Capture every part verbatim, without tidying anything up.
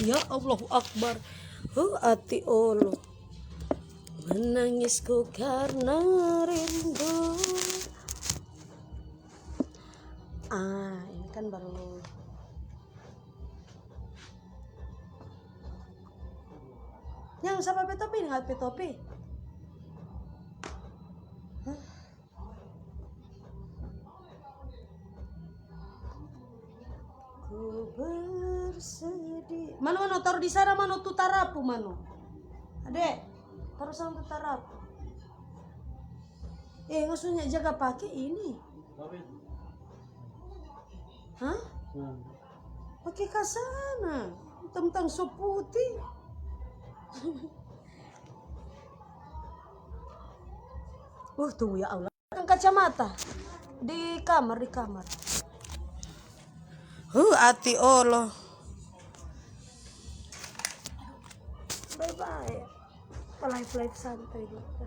Ya Allahu Akbar. Huh, ati olo. Menangisku karena rindu. Ah, ini kan baru. Yang sama petopi dengan petopi. Huh? Ku bersedih. Mano, mano, taru di sana, mano, tu tarapu, mano. Ade, taru sana tu tarapu. Eh, maksudnya jaga pake ini. Hah? Hmm. Pake ka sana. Tentang so putih. Uh, tunggu ya Allah. Kacamata. Di kamar, di kamar. Huh, ati olo. Bye-bye. Live-live santai dulu.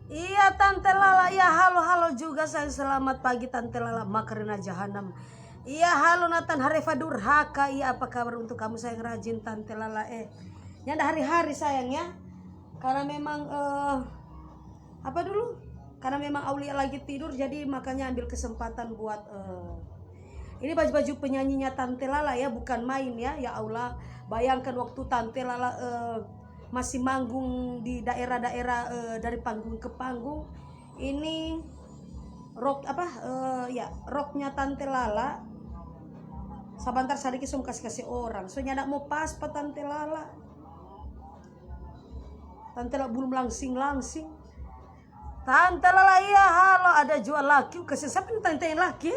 Iya, Tante Lala. Iya, halo, halo juga, sayang. Selamat pagi, Tante Lala. Makarena jahanam. Iya, halo, Nathan Hareva Durhaka. Iya, apa kabar untuk kamu, sayang? Rajin, Tante Lala. Eh, nyanda hari-hari, sayang, ya. Karena memang, eh, apa dulu? Karena memang Aulia lagi tidur, jadi makanya ambil kesempatan buat, eh, ini baju-baju penyanyinya Tante Lala ya, bukan main ya. Ya Allah, bayangkan waktu Tante Lala, eh, masih manggung di daerah-daerah, eh, dari panggung ke panggung. Ini rok apa, eh, ya, roknya Tante Lala. Sabantar sadiki so mo kase-kase orang. So nyanda mo pas pa Tante Lala. Tante Lala belum langsing-langsing. Tante Lala, iya, halo, ada jual laki. Kasiang, sapa yang tanya-tanya laki?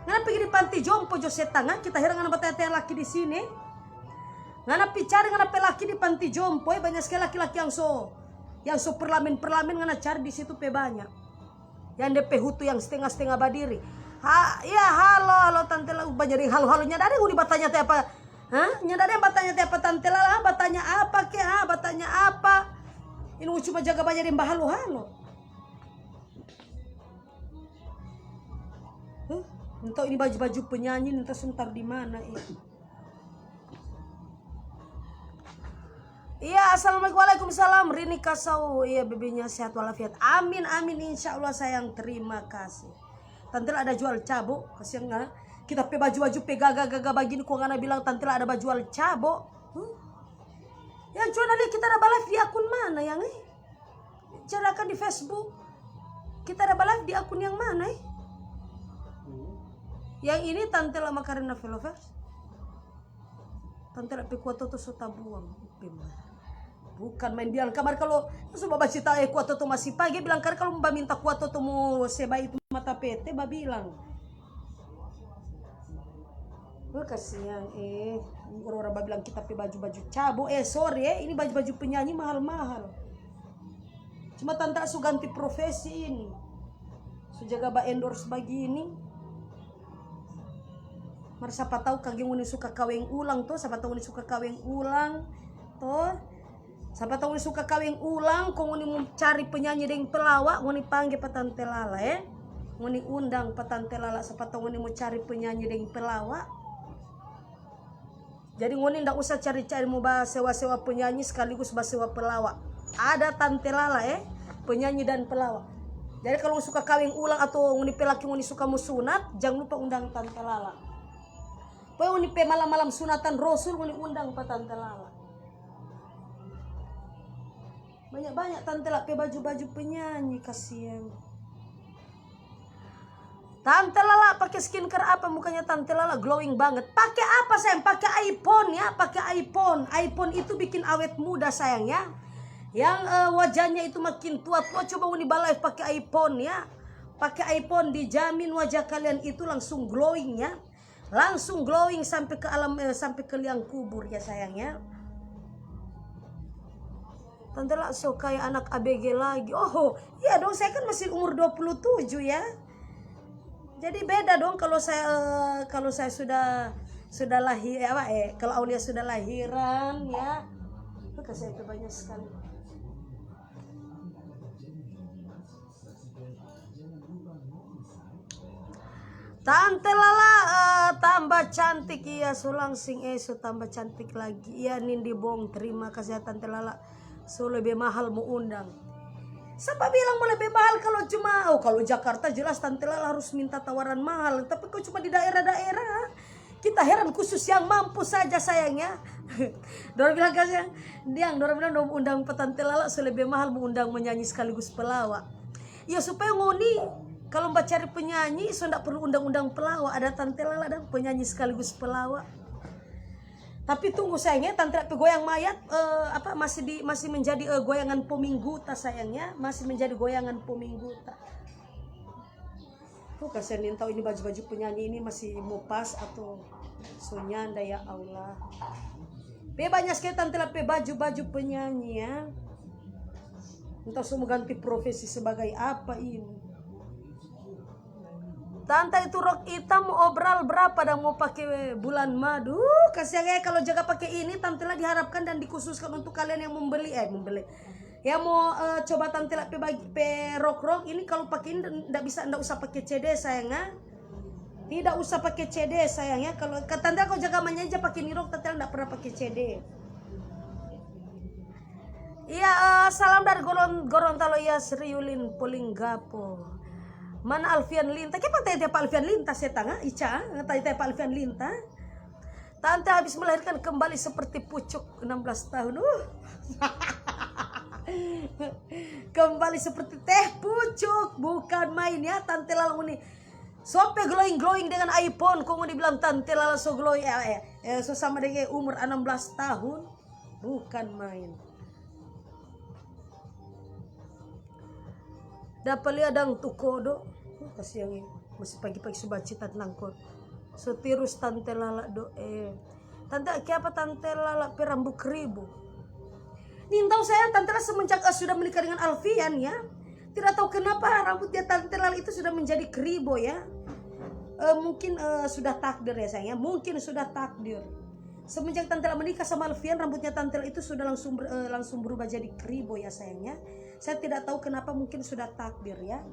Ngana pigi di panti jompo jo se tangan, kita heran ngana batanya-tanya laki di sini. Ngana pi cari ngana pe laki di panti jompo, eh, banya skali laki-laki yang so, yang so perlamen-perlamen ngana cari di situ pe banya. Yang de pe hutu yang stenga-stenga badiri. Ha, iya, halo, halo, Tante Lala, banya deng halo-halo, nyanda ada yang ngoni batanya-tanya apa? Hah? Nyanda ada yang batanya-tanya apa, Tante Lala? Batanya apa ke? Ha, batanya apa? Ini cuma jaga banya deng bahalo-halo. Huh? Entah ini baju-baju penyanyi, entah so mo taru di mana, eh. Iya, assalamualaikum. Waalaikumsalam. Rini Kasau, iya, bebenya sehat walafiat. Amin, amin, insya Allah, sayang. Terima kasih. Tante Lala ada jual cabo, kasiang, ah. Kita pe baju-baju pe gaga-gaga bagini, kong ngana bilang Tante Lala ada bajual cabo. Huh? Yang cuma lihat kita ada ba-live di akun mana, yang, eh? Cari akang di Facebook. Kita ada ba-live di akun yang mana, eh? Hmm. Yang ini Tante Lala Makarena Velovers. Tante Lala pe kuat toto so tabuang. Upe, ma. Bukan main bilang. Kamari kalu so babacita, eh, kuat toto masih pagi, bilang kamari kalu mo baminta kuat toto mo se ba itu mata pete, babilang. Oh, kasiang, eh. Orang-orang babilang kita pe baju-baju cabo. Eh, sorry, eh. Ini baju-baju penyanyi mahal-mahal. Cuma Tante Lala su ganti profesi ini. Su jaga ba-endorse bagini. Mar sapa tau kage ngoni suka kaweng ulang to, sapa tau ngoni suka kaweng ulang to. Sapa tau ngoni suka kaweng ulang, kong ngoni mo cari penyanyi deng pelawak, ngoni pangge pa Tante Lala, eh. Ngoni undang pa Tante Lala, sapa tau ngoni mo cari penyanyi deng pelawak. Jadi ngoni nda usah cari-cari mo basewa-sewa penyanyi sekaligus basewa pelawak. Ada Tante Lala, eh, penyanyi dan pelawak. Jadi kalu ngoni suka kaweng ulang atau ngoni pe laki ngoni suka mo sunat, jang lupa undang Tante Lala. Pokoknya ngoni pe malam-malam sunatan Rosul, ngoni undang pa Tante Lala. Banyak-banyak Tante Lala pe baju-baju penyanyi, kasiang. Tante Lala pake skincare apa mukanya Tante Lala glowing banget? Pake apa, sayang? Pake iPhone ya, pake iPhone. iPhone itu bikin awet muda, sayang, ya. Yang, eh, wajahnya itu makin tua-tua, coba ngoni ba-live pake iPhone ya. Pake iPhone, dijamin wajah kalian itu langsung glowing ya. Langsung glowing sampe ke alam, eh, sampe ke liang kubur ya, sayang, ya. Tante Lala so kaya anak A B G lagi. Oh, iya dong, saya kan masih umur dua puluh tujuh ya. Jadi beda dong kalau saya, eh, kalau saya sudah, sudah lahir, eh, apa, eh, kalau Aulia sudah lahiran ya. Itu kasih itu banyak sekali. Tante Lala, eh, tambah cantik, iya, so langsing, eh, so tambah cantik lagi. Iya, Nindi Bong, terima kasih ya, Tante Lala. So lebe mahal mo undang. Sapa bilang mo lebe mahal kalau cuma, oh, kalau Jakarta jelas Tante Lala harus minta tawaran mahal. Tapi kok cuma di daerah-daerah, kita heran khusus yang mampu saja, sayang ya. Dorang bilang, "Kasih, Diang," dorang bilang, "dong undang pa Tante Lala, so lebe mahal mo undang menyanyi sekaligus pelawak." Ya, supaya ngoni, kalau mo cari penyanyi, so ndak perlu undang-undang pelawak, ada Tante Lala dang, penyanyi sekaligus pelawak. Tapi tunggu, sayangnya, Tante Lala pe goyang mayat, eh, apa, masih di, masih menjadi, eh, goyangan pomingguta, sayangnya, masih menjadi goyangan pomingguta. Tuh, kasihan, nintau ini baju-baju penyanyi ini masih mo pas atau so nyanda, ya Allah. Pe banyak sekali Tante Lala pe baju-baju penyanyi, ya. Entah so mo ganti profesi sebagai apa ini. Tante, itu rok itam obral berapa dang mo pake bulan madu? Uh, kasihan ya, kalau jaga pake ini, Tante Lala diharapkan dan dikhususkan untuk kalian yang membeli, eh, membeli. Ya, mo, eh, coba Tante Lala pe bagi, pe rok-rok ini, kalau pake ini nda bisa, nda usah pake C D, sayang, ah. Tidak usah pake C D, sayang, ya. Kalau ka-, Tante Lala kau jaga manja aja pake ini rok, Tante Lala nda pernah pake C D. Iya, eh, salam dari Goron-, Gorontalo, ya, Sri Yulin Polinggapo. Mana Alfian Linta? Kiapa tanya pa Alfian Linta, setang, ah? Ica, ah? Tanya pa Alfian Linta. Tante habis melahirkan kembali seperti pucuk enam belas tahun. Uh. Kembali seperti teh pucuk, bukan main ya, Tante Lala ngoni. So pe glowing-glowing dengan iPhone, kong ngoni bilang Tante Lala so glowing, eh, eh, eh, so sama dengan umur enam belas tahun. Bukan main. Dapa lia dang tu kodo. Oh, kasiang, eh. Masih pagi-pagi su bacita tentang kodo. So tirus Tante Lala do, eh. Tante, kiapa Tante Lala pe rambu kribo? Nintau, sayang, Tante Lala semenjak, eh, sudah menikah dengan Alfian, ya. Tidak tahu kenapa rambutnya Tante Lala itu sudah menjadi kribo, ya. Eh, mungkin, eh, sudah takdir, ya, sayang, ya. Mungkin sudah takdir. Semenjak Tante Lala menikah sama Alfian, rambutnya Tante Lala itu sudah langsung ber-, eh, langsung berubah jadi kribo, ya, sayang, ya. Saya tidak tahu kenapa, mungkin sudah takdir, ya.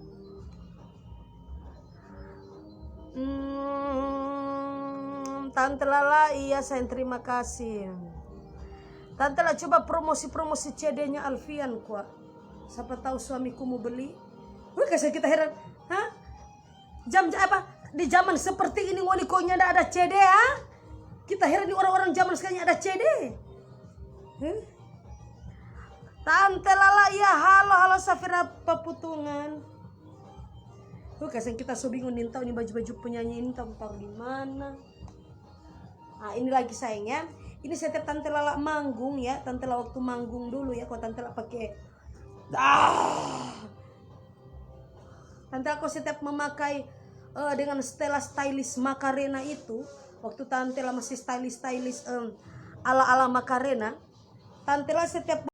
Hmm, Tante Lala, iya, sayang, terima kasih. Tante Lala, coba promosi-promosi C D-nya Alfian, kwa. Siapa tahu suamiku mau beli. Wih, kasiang kita heran. Hah? Jam, ja-, apa? Di zaman seperti ini ngoni kok nyanda ada C D, ah? Kita heran ni orang-orang zaman sekarang ada C D. Hah? Tante Lala, iya, halo, halo, Safira Paputungan. Tuh, kasiang kita so bingung, nintau ni baju-baju penyanyi ini taru-taru di mana. Ah, ini lagi, sayang, ya. Ini setiap Tante Lala manggung, ya, Tante Lala waktu manggung dulu, ya, kok Tante Lala pake, ah. Tante Lala kok setiap memakai, eh, dengan setelan stylist Macarena itu, waktu Tante Lala masih stylist-stylist, em, ala-ala Macarena, Tante Lala setiap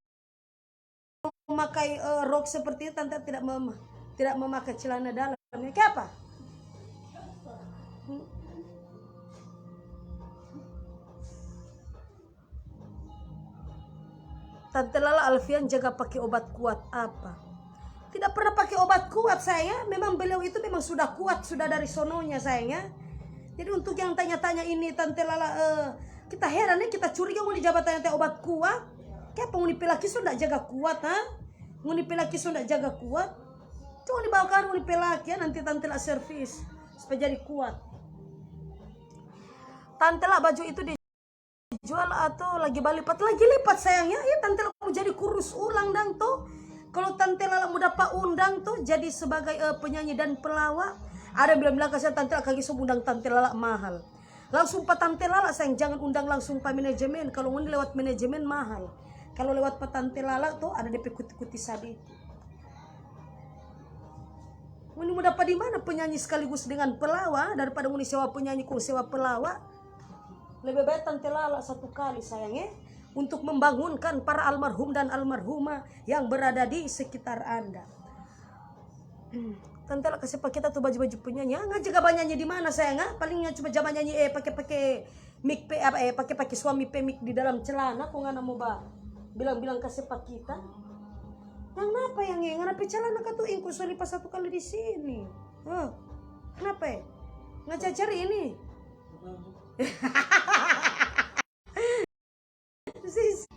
memakai, eh, rok seperti itu, Tante tidak mem-, tidak memakai celana dalam. Ya, kiapa? Hmm. Tante Lala, Alfian jaga pake obat kuat apa? Tidak pernah pake obat kuat, sayang, ya. Memang beliau itu memang sudah kuat, sudah dari sononya, sayang, ya. Jadi untuk yang tanya-tanya ini, Tante Lala, eh, kita heran, ya, kita curiga ngoni jaga tanya-tanya obat kuat. Kiapa ngoni pe laki so ndak jaga kuat, ha? Ngoni pe laki so ndak jaga kuat. Coba ngoni bawa kamari ngoni pe laki, ya, nanti Tante Lala servis supaya jadi kuat. Tante Lala, baju itu dijual atau lagi balipat? Lagi lipat, sayang, ya. Ya, Tante Lala mo jadi kurus ulang dang to. Kalau Tante Lala mo dapa undang to jadi sebagai, eh, penyanyi dan pelawak, ada yang bilang-bilang, "Kasiang Tante Lala, kage so undang Tante Lala mahal." Langsung pa Tante Lala, sayang, jangan undang langsung pa manajemen. Kalau ngoni lewat manajemen, mahal. Kalau lewat pa Tante Lala to, ada depe kuti-kuti sadiki. Ngoni mo dapa di mana penyanyi sekaligus dengan pelawak? Daripada ngoni sewa penyanyi kong sewa pelawak, lebe bae Tante Lala satu kali, sayang, eh, untuk membangunkan para almarhum dan almarhumah yang berada di sekitar Anda. Tante Lala kase pa kita tu baju-baju penyanyi. Ah, ngana jaga banyanyi di mana, sayang, ah? Paling ngana cuma jaga nyanyi, eh, pake-pake mik pe, apa, eh, pake-pake suami pe mik di dalam celana, kong ngana mo ba bilang-bilang kase pa kita. Yang napa yang, eh, ngana pe celana katu ingku so lipat satu kali di sini. Hah? Kenapa, eh? Nga cari ini. Sis.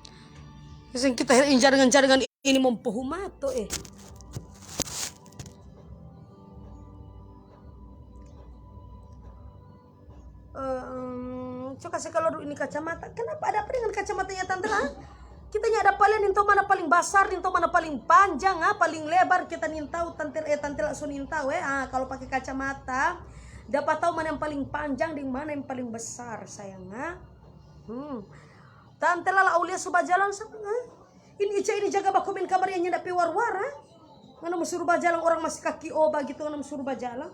Seng kita her injaringan-jaringan ini mo pohu mato, eh. Ehm, coba kasih keluar dulu ini kacamata. Kenapa ada apa dengan kacamatanya Tante La? Kita nya ada palian nih, mana paling basar, nih mana paling panjang, ah, paling lebar, kita nintau Tante, eh, Tante La so nintau, eh. Ah, kalau pakai kacamata, dapat tahu mana yang paling panjang dan mana yang paling besar, sayang, ah. Hmm. Tante La, Aulia so bajalang sama, ah. Ini Ica ini jaga bakomen kamar yang nyanda pe war-war, ah. Ngana mo suru bajalang, orang masih kaki oba gitu, ngana mo suru bajalang.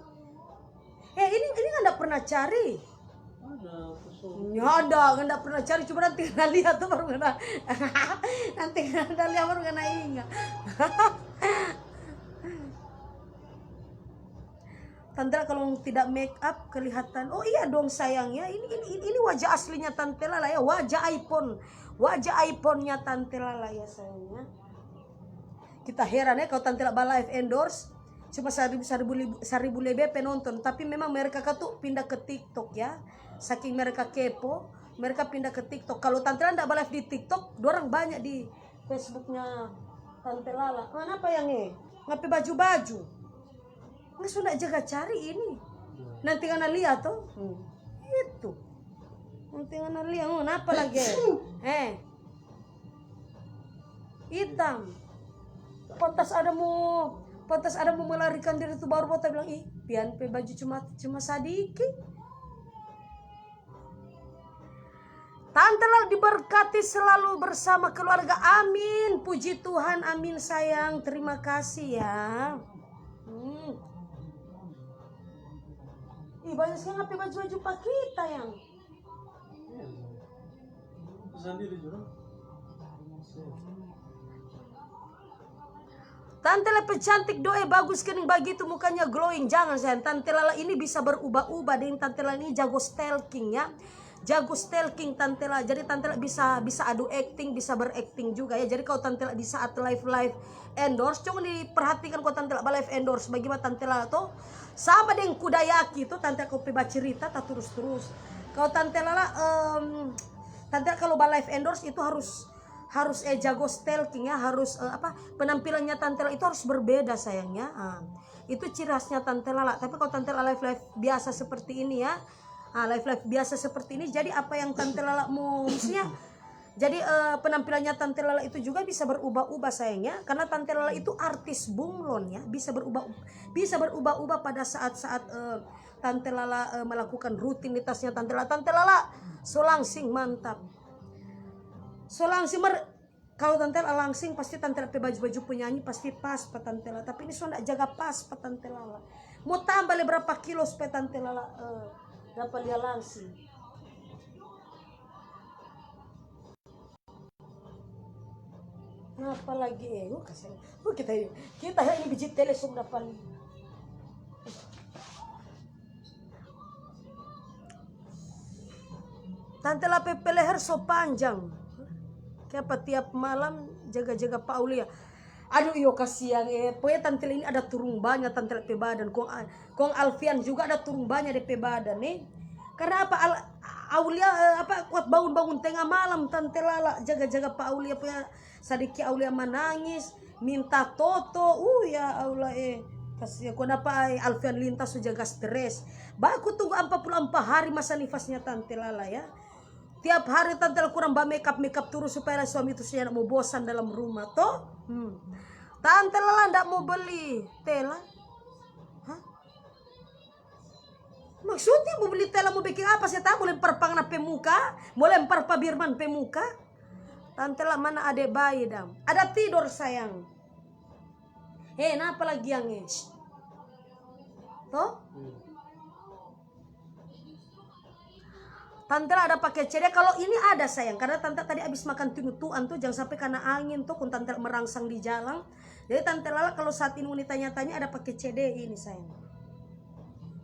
Eh, ini, ini ngana pernah cari? Ada, kosong. Nyanda, ngana pernah cari, cuma nanti ngana lihat tuh baru ngana. Nanti ngana lihat baru ngana ingat. Tante La kalau tidak make up kelihatan. Oh iya dong sayang ya. Ini ini ini, ini wajah aslinya Tante La ya. Wajah iPhone. Wajah iPhone-nya Tante La ya sayang ya. Kita heran ya kalau Tante La ba live endorse cuma seribu, seribu, seribu lebih penonton. Tapi memang mereka katu pindah ke TikTok ya. Saking mereka kepo, mereka pindah ke TikTok. Kalau Tante La ndak ba live di TikTok, dorang banyak di Facebooknya Tante Lala. Kenapa yang eh? Ngape baju-baju? Nggak sudah jaga cari ini. Nanti ngana lihat tuh. Hmm. Itu. Nanti ngana lihat. Oh, kenapa lagi? Eh. Hitam. Pantas ada mau, pantas ada mau melarikan diri tuh baru bota bilang, "Ih, pian pe baju cuma, cuma sadiki." Tante Lala diberkati selalu bersama keluarga. Amin. Puji Tuhan. Amin, sayang. Terima kasih, ya. Hmm. Ih, banyak sekali ngape baju-baju pa kita, yang. Sandiri juga. Tante Lala pe cantik doe bagus kening bagitu mukanya glowing. Jangan sayang, Tante Lala ini bisa berubah-ubah deng Tante Lala ini jago stalking ya. Jago stalking Tante Lala. Jadi Tante Lala bisa, bisa adu acting, bisa berakting juga ya. Jadi kalau Tante Lala di saat live live endorse, cuma diperhatikan kalau Tante Lala live endorse bagaimana Tante Lala tuh sama deng kuda yaki tuh Tante Lala kopi bacerita tak terus-terus. Kalau Tante Lala em, Tante Lala kalau ba live endorse itu harus harus eh jago stalking ya, harus eh, apa penampilannya Tante Lala itu harus berbeda sayangnya. Ah, itu ciri khasnya Tante Lala. Tapi kalau Tante Lala live live biasa seperti ini ya, ah, live live biasa seperti ini, jadi apa yang Tante Lala mau maksudnya, jadi eh, penampilannya Tante Lala itu juga bisa berubah-ubah sayangnya, karena Tante Lala itu artis bunglon ya, bisa berubah bisa berubah-ubah pada saat-saat eh, Tante Lala eh, melakukan rutinitasnya Tante Lala. Tante Lala so langsing mantap. So langsing mer Kalau Tante Lala langsing, pasti Tante Lala pe baju-baju penyanyi pasti pas pa Tante Lala. Tapi ini so ndak jaga pas pa Tante Lala. Mo tamba le berapa kilo supaya Tante Lala eh, dapa lia langsing. Napa lagi eh? Uh, kasihan. Uh, kita ini, kita ini biji tele so dapa lia. Tante Lala pe leher so panjang. Kiapa tiap malam jaga-jaga pa Aulia? Aduh iyo kasiang eh. Pokoknya Tante Lala ini ada turung banya Tante Lala pe badan. Kong, kong Alfian juga ada turung banya de pe badan eh. Karena apa Al, Aulia eh, apa kuat bangun-bangun tengah malam Tante Lala jaga-jaga pa Aulia punya Sadiki Aulia manangis, minta toto, uh ya Allah eh. Kasiang, kong dapa ai Alfian Lintas so jaga stres. Baku tunggu ampa puluh ampa hari masa nifasnya Tante Lala ya. Tiap hari Tante Lala kurang ba makeup makeup turus supaya suami itu so nyanda mo bosan dalam rumah to. Hmm. Tante Lala ndak mo beli tela. Hah? Maksudnya mo beli tela mo biking apa? Saya tahu mo lempar pa ngana pe muka, mo lempar pa Birman pe muka. Tante Lala mana ade bayi dang? Ada tidor sayang. He, napa lagi yang es? Toh? Tante Lala ada pake C D. Kalau ini ada sayang, karena Tante tadi abis makan tinutuan tuh, jangan sampai kena angin tuh, kun Tante merangsang di jalan. Jadi Tante Lala kalau saat ini mau ditanya-tanya ada pake C D ini sayang.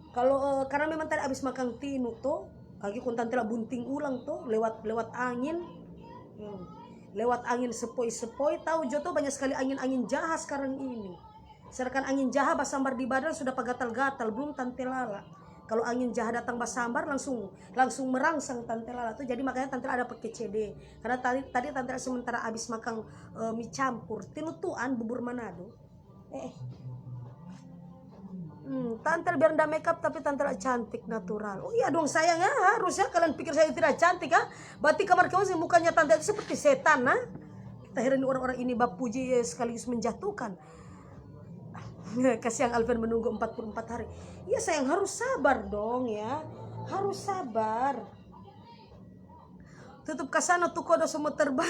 Kalau eh, karena memang tadi abis makan tinu tuh, kaki kun Tante Lala bunting ulang tuh lewat lewat angin. Hmm. Lewat angin sepoi-sepoi, tahu jo tuh banyak sekali angin-angin jaha sekarang ini. Sedangkan angin jaha basambar di badan sudah pagatal-gatal, belum Tante Lala. Kalau angin jaha datang basambar, langsung, langsung merangsang Tante Lala tu. Jadi makanya Tante Lala ada pake C D. Karena tadi, tadi Tante Lala sementara abis makang, eh, mi campur, tinutuan bubur Manado. Eh. Hmm, Tante Lala biar nda makeup, tapi Tante Lala cantik natural. Oh iya dong sayang ya, harus ya, kalian pikir saya tidak cantik ya? Berarti kamar-kamar sih mukanya Tante Lala itu seperti setan, nah. Kita heran orang-orang ini bapuji, eh, sekaligus menjatuhkan. Kasihan Alvin menunggu empat puluh empat hari. Iya sayang, harus sabar dong ya. Harus sabar. Tutup kasana tu kodo so mo terbang.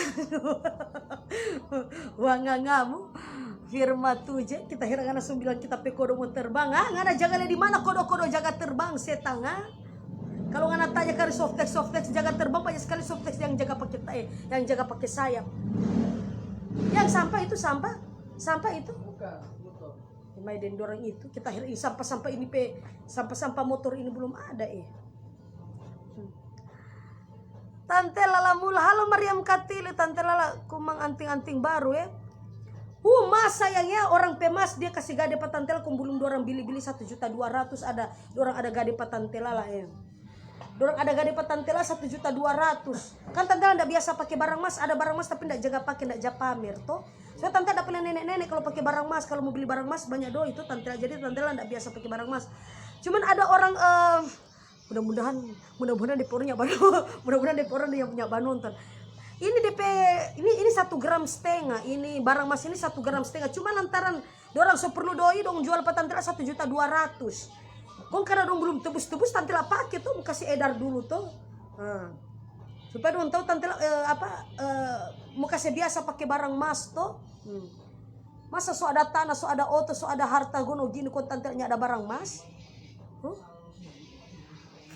Wangangamu. Firma tuje, kita heran ngana so bilang kita pe kodo mo terbang. Ah, ngana jaga lia di mana kodo-kodo jaga terbang, setang, ah? Kalau ngana tanya kari Softex, Softex jaga terbang, banyak sekali Softex yang jaga pake ta-, eh, yang jaga pake sayap. Yang sampah itu sampah, sampah itu. Bukan, bukan. Mai deng dorang itu, kita heran, ih, sampah-sampah ini pe, sampah-sampah motor ini belum ada, eh. Hmm. Tante Lala Mula, halo Mariam Katili, Tante Lala kumang anting-anting baru, eh. Uh, mas sayang ya, orang pe mas dia kasi gade pa Tante Lala, kong belum dorang bili-bili satu juta dua ratus, ada, dorang ada gade pa Tante Lala, eh. Dorang ada gade pa Tante Lala satu juta dua ratus. Kan Tante Lala nda biasa pake barang mas, ada barang mas tapi nda jaga pake, nda ja pamer, to. So Tante Lala nda pernah nene-nene kalau pake barang mas, kalau mo bili barang mas banya doi, to, Tante Lala. Jadi Tante Lala nda biasa pake barang mas. Cuman ada orang, eh, mudah-mudahan, mudah-mudahan depe orang nya bano-, mudah-mudahan depe orang yang punya banonton. Ini depe, ini, ini satu gram setengah, ini barang mas ini satu gram setengah. Cuma lantaran dorang so perlu doi, dong jual pa Tante Lala satu juta dua ratus. Kong karna dong belum tebus-tebus, Tante Lala pake to, mo kasi edar dulu to. Nah. Supaya dong tau Tante Lala, eh, apa, eh, mo kasi biasa pake barang mas to. Hmm. Masa so ada tanah, so ada oto, so ada harta gono gini, kong Tante Lala nyanda ada barang mas? Huh?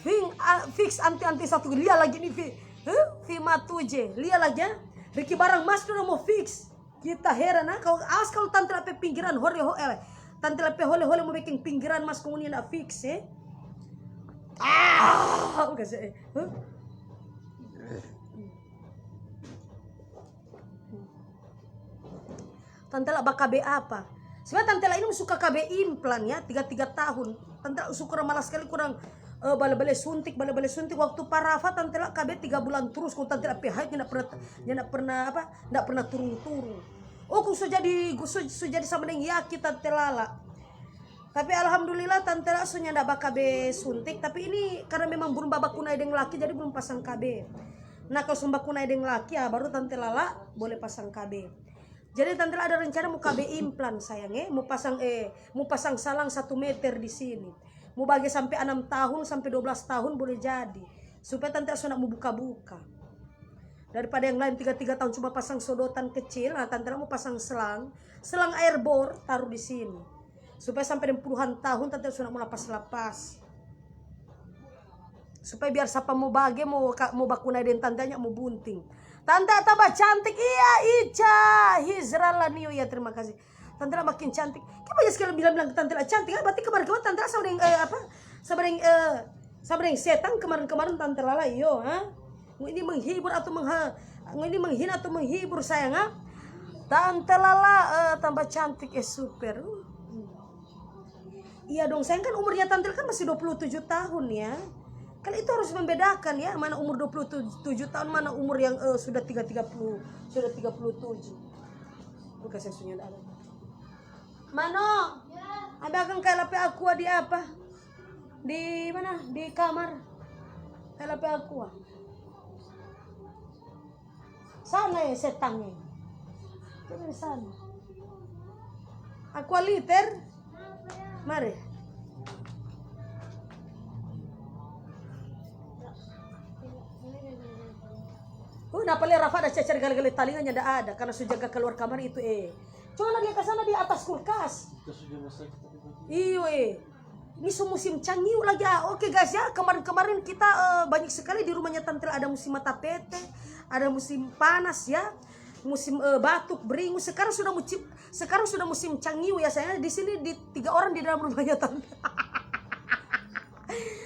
Fing, ah, fix anti-anti satu, lia lagi ni, Fi. Huh? Fi matuje, lia lagi, ah. Riki barang mas tu mo fix. Kita heran, ah, kalo, awas kalo Tante Lala pe pinggiran hole ho-, eh, Tante Lala pe hole-hole mo beking pinggiran mas kong ngoni nda fix, eh. Ah, bukan sih, eh. Huh? Tante Lala ba K B apa? Sebenarnya Tante Lala ini suka K B implan ya, tiga, tiga tahun. Tante Lala suka malas sekali kurang, eh, bale-bale suntik, bale-bale suntik. Waktu pa Rafa, Tante Lala K B tiga bulan terus, kong Tante Lala pe haid nda pernah, nda pernah apa, nda pernah turun-turun. Oh, kong so jadi, so, so jadi sama deng Yaki, Tante Lala. Tapi alhamdulillah, Tante Lala so nyanda ba K B suntik. Tapi ini karena memang belum babaku nai deng laki, jadi belum pasang K B. Nah, kalau so baku nai deng laki, ya baru Tante Lala boleh pasang K B. Jadi Tante Lala ada rencana mo K B implan, sayang, eh. Mo pasang, eh, mo pasang salang satu meter di sini. Mo bage sampe anam tahun, sampe dua belas tahun boleh jadi. Supaya Tante Lala so nda mo buka-buka. Daripada yang lain tiga-tiga tahun cuma pasang sodotan kecil, nah, Tante Lala mo pasang selang, selang air bor, taru di sini. Supaya sampe deng puluhan tahun Tante Lala so nda mo lapas-lapas. Supaya biar sapa mo bage, mo ka-, mo baku nai deng Tante Lala, mo bunting. Tante Lala tambah cantik, iya, Ica, Hizrala Niu, ya, terima kasih. Tante Lala makin cantik. Kan banyak sekali bilang-bilang Tante Lala cantik, ah, berarti kemarin-kemarin Tante Lala sama deng, eh, apa? Sama deng, eh, sama deng setang kemarin-kemarin Tante Lala, iyo, ha? Ini menghibur atau mengha-, ini menghina atau menghibur, sayang, ha? Tante Lala, eh, tambah cantik, eh, super. Uh. Iya dong, sayang, kan umurnya Tante kan masih dua puluh tujuh tahun ya. Kan itu harus membedakan ya, mana umur dua puluh tujuh tahun, mana umur yang, eh, sudah tiga, tiga puluh, sudah tiga puluh tujuh. Bukan, saya sudah ada. Mano, ambe akang kaela pe aqua di apa? Di mana? Di kamar. Kaela pe aqua. Sana ya setang ya. Coba di sana. Aqua liter. Mari. Uh, napa le Rafa ada cecer gale-gale talinga nyanda ada, karena su jaga kaluar kamar itu, eh. Cuma dia ke sana di atas kulkas. Iyo, eh. Ini su musim cangiu lagi, ah. Oke, guys, ya, kemarin-kemarin kita, eh, banyak sekali di rumahnya Tante ada musim mata pete, ada musim panas, ya, musim, eh, batuk, beringus. Sekarang sudah musim, sekarang sudah musim cangiu, ya, sayang. Di sini di tiga orang di dalam rumahnya Tante.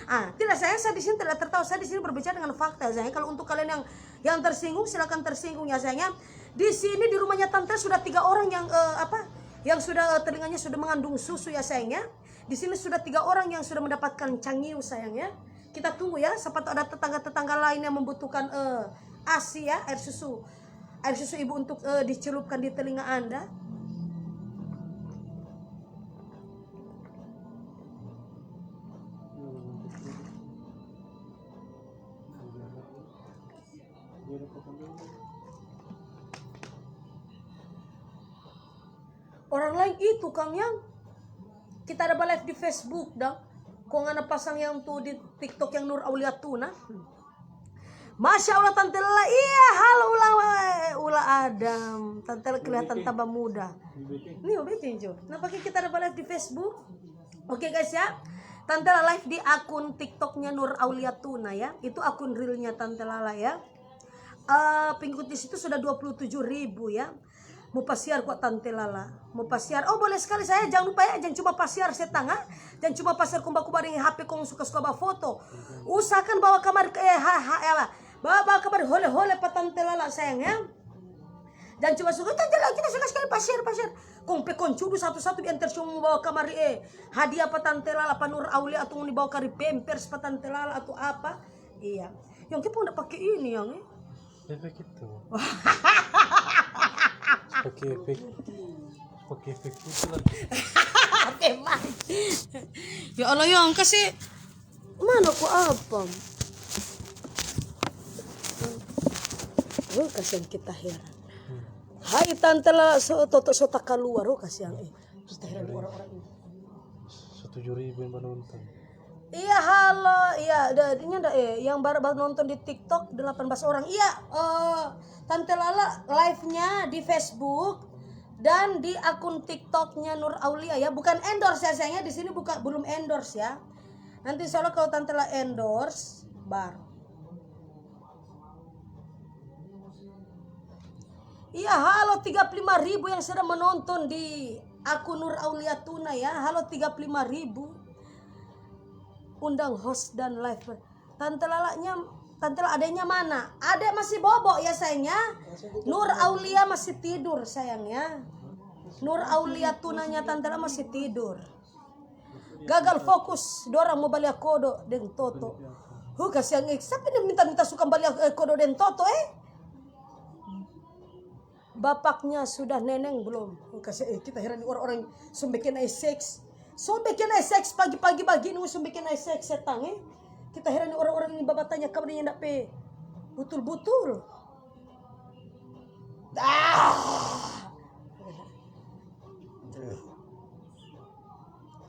Ah, tidak, saya, saya di sini tidak tertawa. Saya di sini berbicara dengan fakta, sayang. Kalau untuk kalian yang, yang tersinggung, silakan tersinggung, ya, sayang, ya. Di sini di rumahnya Tante sudah tiga orang yang, eh, apa, Yang sudah, eh, telinganya sudah mengandung susu ya, sayang, ya. Di sini sudah tiga orang yang sudah mendapatkan canggih, sayang, ya. Kita tunggu ya, siapa tahu ada tetangga-tetangga lain yang membutuhkan, eh, ASI ya, air susu. Air susu ibu untuk, eh, dicelupkan di telinga Anda. Orang lain itu, Kang, yang kita ada live di Facebook, dang. Kong ngana pasang yang tu di TikTok yang Nur Aulia Tuna. Masya Allah, Tante Lala. Iya, halo Ula, Ula Adam. Tante Lala kelihatan tambah muda. Nih, Ube Tinju. Nah, pakai kita ada live di Facebook. Oke, guys, ya. Tante Lala live di akun TikToknya Nur Aulia Tuna, ya. Itu akun realnya Tante Lala, ya. Eh, pengikut di situ sudah dua puluh tujuh ribu, ya. Mo pasiar kwa Tante Lala, mo pasiar. Oh, boleh sekali, saya, jang lupa ya, jang cuma pasiar setanga, jang cuma pasiar kong baku bareng H P kong suka-suka bafoto. Usahakan bawa kamar ke, eh, ha, ha, ya, bawa, bawa kamar hole-hole pa Tante Lala, sayang, ya. Jang cuma suka, Tante Lala, kita suka sekali pasiar, pasiar. Kong pe kong cudu satu-satu biar tersium bawa kamar, eh, hadiah pa Tante Lala, pa Nur Aulia, atau ni bawa kari pampers pa Tante Lala atau apa. Iya. Yang kita ndak pakai ini, yang, eh. Efek itu. Pakai efek. Pakai efek itu lagi. Memang. Ya Allah, yang kasih mana ku apa? Oh, kasihan kita heran. Hmm. Hai, Tante Lala, so, toto so takaluar, oh, kasihan, eh. Kita heran orang-orang ini. Satu ribu yang menonton. Iya, halo. Iya, ada, ini ada, eh, yang baru, baru nonton di TikTok, delapan belas orang. Iya, eh, Tante Lala live-nya di Facebook dan di akun TikTok-nya Nur Aulia, ya. Bukan endorse ya, sayangnya di sini buka, belum endorse, ya. Nanti insya Allah kalau Tante Lala endorse, baru. Iya, halo tiga puluh lima ribu yang sedang menonton di akun Nur Aulia Tuna, ya. Halo tiga puluh lima ribu. Undang host dan live. Tante Lalanya, Tante Lala, adanya mana? Ade masih bobo ya, sayangnya. Nur Aulia masih tidur, sayangnya. Nur Aulia Tunanya Tante Lala masih tidur. Gagal fokus, dorang mo balia kodo deng toto. Huh, kasiang, eh, sapa yang minta-minta suka balia, eh, kodo deng toto, eh? Bapaknya sudah neneng belum? Huh, kasiang, eh, kita heran ni orang-orang so bikin ai seks. So bikin ai seks pagi-pagi bagini, so bikin ai seks setang, eh? Kita heran ni orang-orang ini babatanya kabar nyanda pe butul-butul. Ah!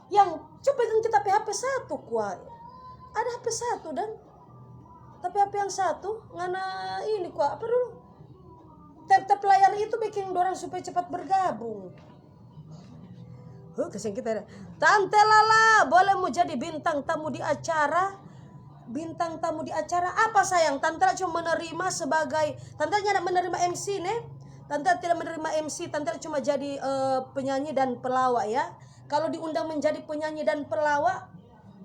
Yang coba pegang kita pe H P satu kwa. Ada H P satu dan tapi H P yang satu ngana ini kwa, apa dulu? Tap-tap layar itu bikin dorang supaya cepat bergabung. Huh, kasiang kita ada. Tante Lala, boleh mo jadi bintang tamu di acara? Bintang tamu di acara apa, sayang? Tante Lala cuma menerima sebagai, Tante Lala nyanda menerima M C, ne? Tante Lala tidak menerima M C, Tante Lala cuma jadi, eh, penyanyi dan pelawak, ya. Kalau diundang menjadi penyanyi dan pelawak,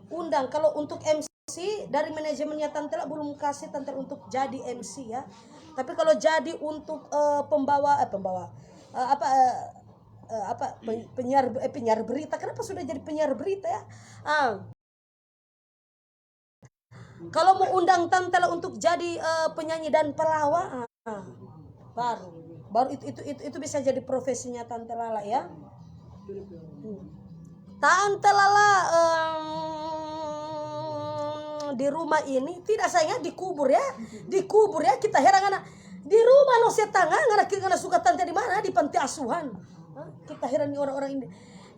undang. Kalau untuk M C, dari manajemennya Tante Lala belum kasih Tante Lala untuk jadi M C, ya. Tapi kalau jadi untuk, eh, pembawa, eh, pembawa, eh, apa, eh, eh, apa, pe-, penyiar, eh, penyiar berita. Kenapa sudah jadi penyiar berita, ya? Ah. Kalau mau undang Tante Lala untuk jadi, eh, penyanyi dan pelawak, ah, baru, baru itu, itu, itu, itu bisa jadi profesinya Tante Lala, ya. Hmm. Tante Lala, em, di rumah ini tidak, sayangnya dikubur, ya, dikubur, ya. Kita heran, anak di rumah no setang, ngana, ngana suka Tante di mana? Di panti asuhan. Hah? Kita heran ni orang-orang ini.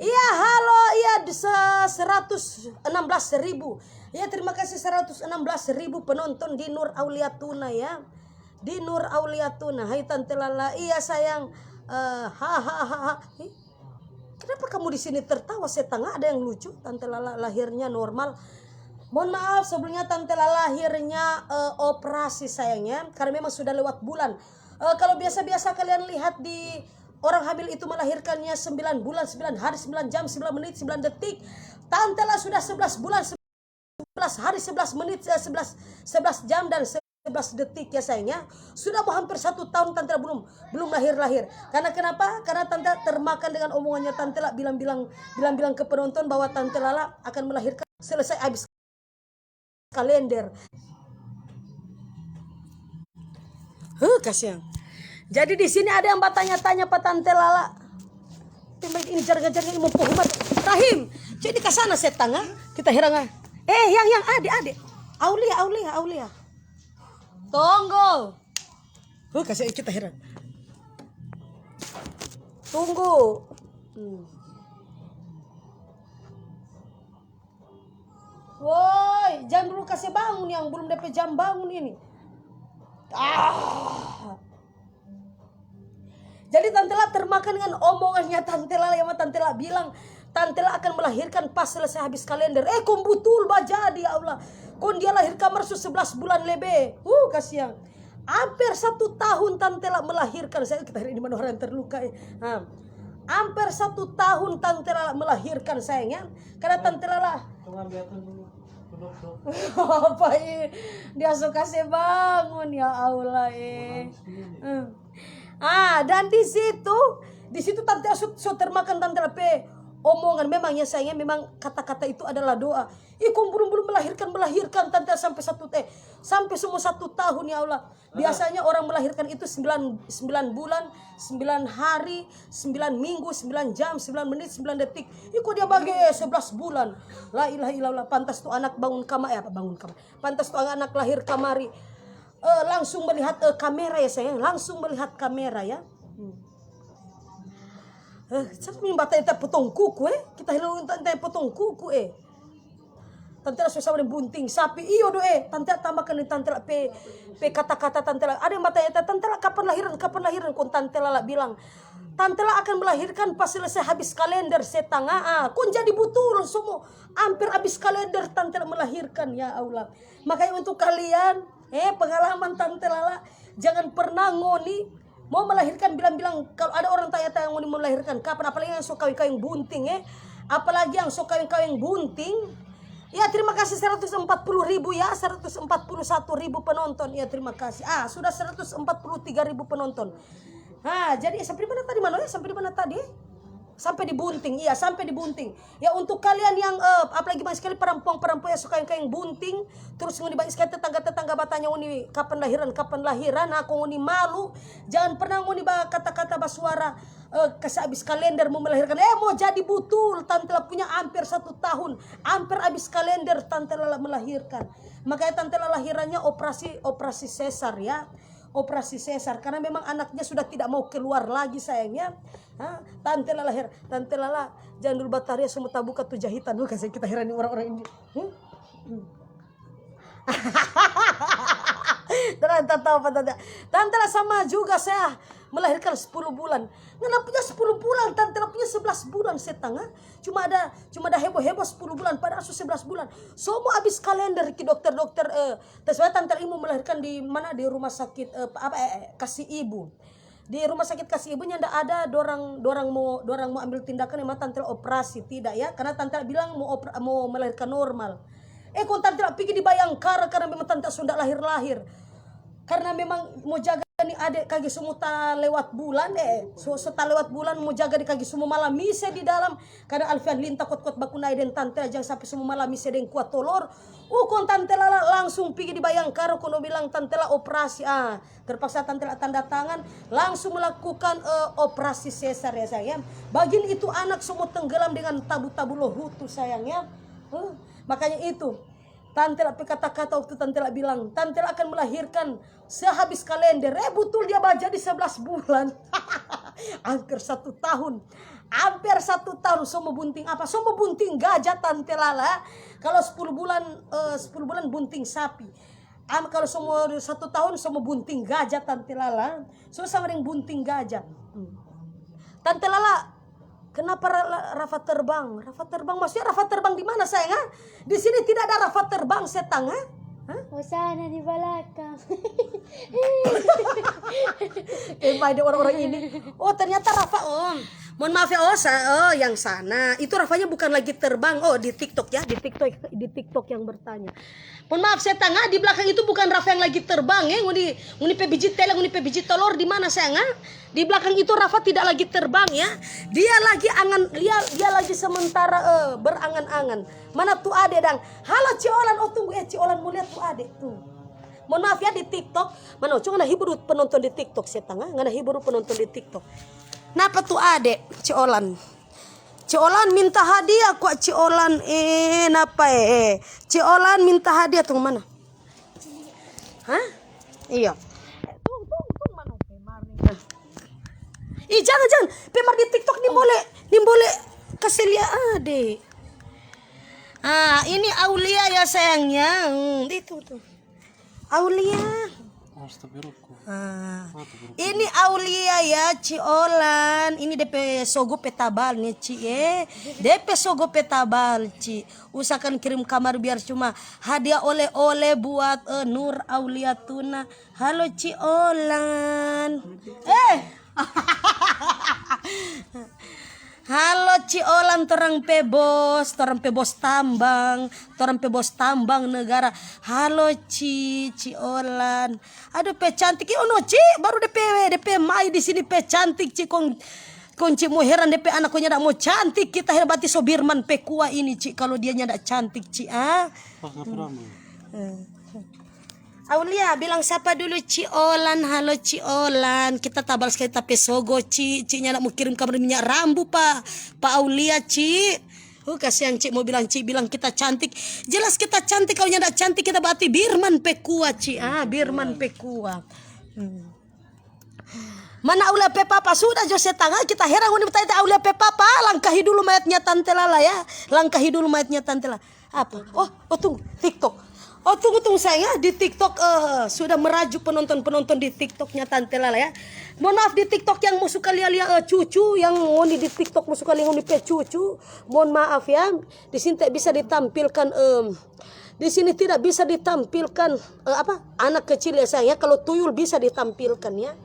Iya, halo, iya, di se-, seratus enam belas ribu. Iya, terima kasih, seratus enam belas ribu penonton di Nur Aulia Tuna, ya. Di Nur Aulia Tuna. Hai, Tante Lala. Iya, sayang. Eh, ha, ha, ha, ha. Ih, kenapa kamu di sini tertawa? Setang, ada yang lucu. Tante Lala lahirnya normal. Mohon maaf, sebelumnya Tante Lala lahirnya, eh, operasi, sayangnya, karena memang sudah lewat bulan. Eh, kalau biasa-biasa kalian lihat di orang hamil itu melahirkannya sembilan bulan, sembilan hari, sembilan jam, sembilan menit, sembilan detik. Tante Lala sudah sebelas bulan, sebelas hari, sebelas menit, eh, sebelas, sebelas jam dan sebelas detik ya sayang ya. Sudah mau hampir satu tahun Tante La belum, belum lahir-lahir. Karena kenapa? Karena Tante La termakan dengan omongannya Tante La bilang-bilang, bilang-bilang ke penonton bahwa Tante Lala akan melahirkan selesai habis kalender. Huh, kasihan. Jadi di sini ada yang bertanya-tanya pa Tante Lala. Ini jaring-jaring ini mau pohon mati. Rahim, jadi ke sana setang, ah. Kita hirang, ah. Eh, yang, yang, ade, ade. Aulia, Aulia, Aulia. Tunggu. Huh, kasih kita hirang. Tunggu. Hmm. Woi, jang dulu kase bangun yang belum depe jam bangun ini. Ah. Jadi Tante La termakan dengan omongannya Tante La, yang Tante La bilang, Tante La akan melahirkan pas selesai habis kalender. Eh, kong butul bajadi, ya Allah. Kong dia lahir kamar su sebelas bulan lebe. Uh, kasihan. Amper satu tahun Tante La melahirkan, sayang, kita hari ini mana orang terluka, eh. Ha. Amper satu tahun Tante La melahirkan, sayang, ya. Karena Tante La lah. Tong ambe akang dulu. Apa ini? Dia so kase bangun, ya Allah, eh. Hmm. Ah, dan di situ, di situ Tante La so, so termakan Tante La pe omongan. Memang ya, sayang, ya, memang kata-kata itu adalah doa. Ih, kong belum, belum melahirkan, melahirkan, Tante La sampe satu, eh, sampe semua satu tahun, ya Allah. Biasanya orang melahirkan itu sembilan, sembilan bulan, sembilan hari, sembilan minggu, sembilan jam, sembilan menit, sembilan detik. Ih, kok dia bage sebelas bulan? La ilaha illallah, pantas tu anak bangun kamar, eh, apa bangun kamar? Pantas tu anak lahir kamari. Eh, langsung melihat, eh, kamera ya, sayang, langsung melihat kamera ya. Hmm. Eh, siapa yang batanya potong kuku, eh? Kita hilang tanya potong kuku, eh. Tante La so sama deng bunting sapi. Iyo do, eh. Tante La tambahkan deng Tante La pe, pe kata-kata Tante La. Ada yang batanya, "Tante La kapan lahiran, kapan lahiran?" Kong Tante La bilang, "Tante La akan melahirkan pas selesai habis kalender setang." Ah, kong jadi butul semua. Amper habis kalender Tante La melahirkan, ya Allah. Makanya untuk kalian, eh, pengalaman Tante Lala, jangan pernah ngoni mau melahirkan bilang-bilang, kalau ada orang tanya-tanya ngoni mau melahirkan kapan, apalagi yang so kaweng-kaweng bunting, eh. Apalagi yang so kaweng-kaweng bunting. Ya, terima kasih seratus empat puluh ribu ya, seratus empat puluh satu ribu penonton. Ya, terima kasih. Ah, sudah seratus empat puluh tiga ribu penonton. Ah, jadi sampai di mana tadi, Mano, ya? Sampai di mana tadi? Sampai di bunting, iya, sampai di bunting. Ya, untuk kalian yang, eh, apalagi banyak sekali parampuang-parampuang yang suka yang kayak bunting, terus ngoni banyak sekali tetangga-tetangga batanya ngoni kapan lahiran, kapan lahiran, nah, kong ngoni malu, jangan pernah ngoni bakata-kata basuara, eh, kase abis kalender mau melahirkan. Eh, mau jadi butul, Tante La punya amper satu tahun, amper abis kalender Tante La melahirkan. Makanya Tante La lahirannya operasi, operasi sesar ya. Operasi sesar, karena memang anaknya sudah tidak mau keluar lagi, sayang, ya. Ha? Tante La lahir, Tante Lala, jangan dulu bataria, semua tabuka tu jahitan dulu, kasih kita heran orang-orang ini. Hmm? Hmm. Tenang, tak tahu apa tante. Tante La sama juga, saya melahirkan sepuluh bulan. Ngana punya sepuluh bulan, Tante La punya sebelas bulan setengah. Cuma ada, cuma ada heboh-heboh sepuluh bulan, padahal su sebelas bulan. Semua habis kalender ki dokter-dokter, eh, terus Tante La ini mau melahirkan di mana, di rumah sakit, eh, apa, eh, eh, Kasih Ibu. Di rumah sakit Kasih Ibu nyanda ada dorang, dorang mau, dorang mau ambil tindakan yang Tante La operasi, tidak ya, karena Tante La bilang mau oper-, mau melahirkan normal. Eh, kong Tante La pigi di Bayangkara karena memang Tante La so nda lahir-lahir. Karena memang mo jaga ni ade kage so mo ta lewat bulan, eh, so, so ta lewat bulan mo jaga di kage so mo malam mise di dalam. Kadang Alfian Linta kuat-kuat baku nae deng Tante La, jang sampe so mo malam mise deng kuat tolor. Uh, kong Tante Lala langsung pigi di Bayangkara, kong dong bilang Tante La operasi. Ah, terpaksa Tante La tanda tangan, langsung melakukan, eh, operasi sesar ya, sayang. Bagini itu anak so mo tenggelam dengan tabu-tabu lohutu, sayang ya. Huh, makanya itu. Tante La pe kata-kata waktu Tante La bilang, Tante La akan melahirkan sehabis kalender. Eh, butul dia baja di sebelas bulan. Amper satu tahun. Amper satu tahun, so mo bunting apa? So mo bunting gaja, Tante Lala. Kalau sepuluh bulan, eh, sepuluh bulan bunting sapi. Am, kalau so mo satu tahun, so mo bunting gaja, Tante Lala. So sama deng bunting gaja. Hmm. Tante Lala, kenapa Ra-, La-, Rafa terbang? Rafa terbang, maksudnya Rafa terbang di mana, sayang, ha? Di sini tidak ada Rafa terbang, setang, ha? Hah? Oh, sana di belakang. Eh, mai deh orang-orang ini. Oh, ternyata Rafa, om. Mohon maaf ya, oh, sa-, oh, yang sana. Itu Rafanya bukan lagi terbang. Oh, di TikTok ya, di TikTok, di TikTok yang bertanya. Mohon maaf, setengah di belakang itu bukan Rafa yang lagi terbang, eh. Ngoni, ngoni pe biji tele, ngoni pe biji telor di mana, sayang, ah? Di belakang itu Rafa tidak lagi terbang, ya. Dia lagi angan, dia, dia lagi sementara, eh, berangan-angan. Mana tu ade dang? Halo, Ci Olan. Oh, tunggu, eh, Ci Olan mo lia tu ade, tunggu. Mohon maaf ya, di TikTok. Mana, cuma ngana hibur penonton di TikTok, setengah. Ngana hibur penonton di TikTok. Napa tu ade, Ci Olan? Ci Olan minta hadiah kwa, Ci Olan, eh, napa, eh? Ci Olan minta hadiah tu mana? Hah? Iya. Tung, tung, tung, mana pe mar ni? Ih, jangan, jangan. Pe mar di TikTok ni boleh, ni boleh kasih lia ade. Ah, ini Aulia ya, sayangnya. Hmm, itu tuh. Aulia. Astagfirullah. Ah. Ini Aulia ya, Ci Olan. Ini depe sogo pe tabal ni, Ci, eh. Depe sogo pe tabal, Ci. Usahakan kirim kamar biar cuma hadiah oleh-oleh buat, eh, Nur Aulia Tuna. Halo, Ci Olan. Eh. Halo, Ci Olan, torang pe bos, torang pe bos tambang, torang pe bos tambang negara. Halo, Ci, Ci Olan. Aduh, pe cantik. Ih, ono, Ci, baru depe, depe mai di sini pe cantik, Ci. Kong, kong Ci mo heran depe anak ko nyanda mo cantik. Kita heran berarti so Birman pe kua ini, Ci. Kalau dia nyanda cantik, Ci, ah. Pas nggak pernah, Bang. Eh. Aulia, bilang sapa dulu, Ci Olan. Halo, Ci Olan. Kita tabal skali ta pe sogo, Ci. Ci nyanda mo kirim kamar minyak rambu pa, pa Aulia, Ci. Uh, kasihan, Ci, mo bilang, Ci, bilang kita cantik. Jelas kita cantik, kalau nyanda cantik kita berarti Birman pe kua, Ci. Ah, Birman pe kua. Hmm. Mana Aulia pe papa? Sudah jo setengah, kita heran ngoni bertanya Aulia pe papa. Langkahi dulu mayatnya Tante Lala, ya. Langkahi dulu mayatnya Tante Lala. Apa? Oh, oh, tunggu, TikTok. Oh, tunggu, tunggu, sayang, ya. Di TikTok, eh, sudah merajuk penonton-penonton di TikToknya Tante Lala, ya. Mohon maaf, di TikTok yang mo suka lia-lia, eh, cucu, yang ngoni di TikTok mo suka lia ngoni pe cucu. Mohon maaf, ya. Di sini tak bisa ditampilkan, em, di sini tidak bisa ditampilkan, eh, apa, anak kecil, ya, sayang, ya. Kalau tuyul bisa ditampilkan, ya.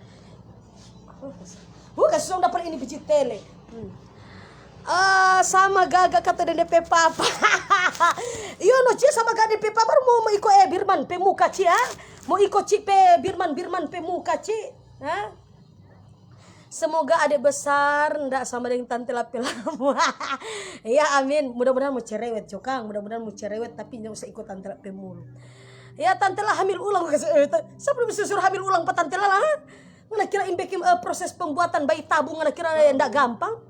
Bukan, susah dapa ini biji tele. Hmm. Eh, sama gaga kata deng de pe papa. Iyo no, Ci, sama gaga de pe papa, baru mo, mo iko, eh, Birman pe muka, Ci, ah. Mo iko, Ci, pe Birman, Birman pe muka, Ci. Hah? Semoga ade besar nda sama deng Tante La pe lambung. Ya, amin. Mudah-mudahan mo cerewet jo, kang. Mudah-mudahan mo cerewet, tapi nda usah iko Tante La pe mulu. Ya, Tante La hamil ulang, eh, ta-, sapa bisa suruh hamil ulang pa Tante La, ha? Ngana kira ini beking, eh, proses pembuatan bayi tabung, ngana kira nda gampang?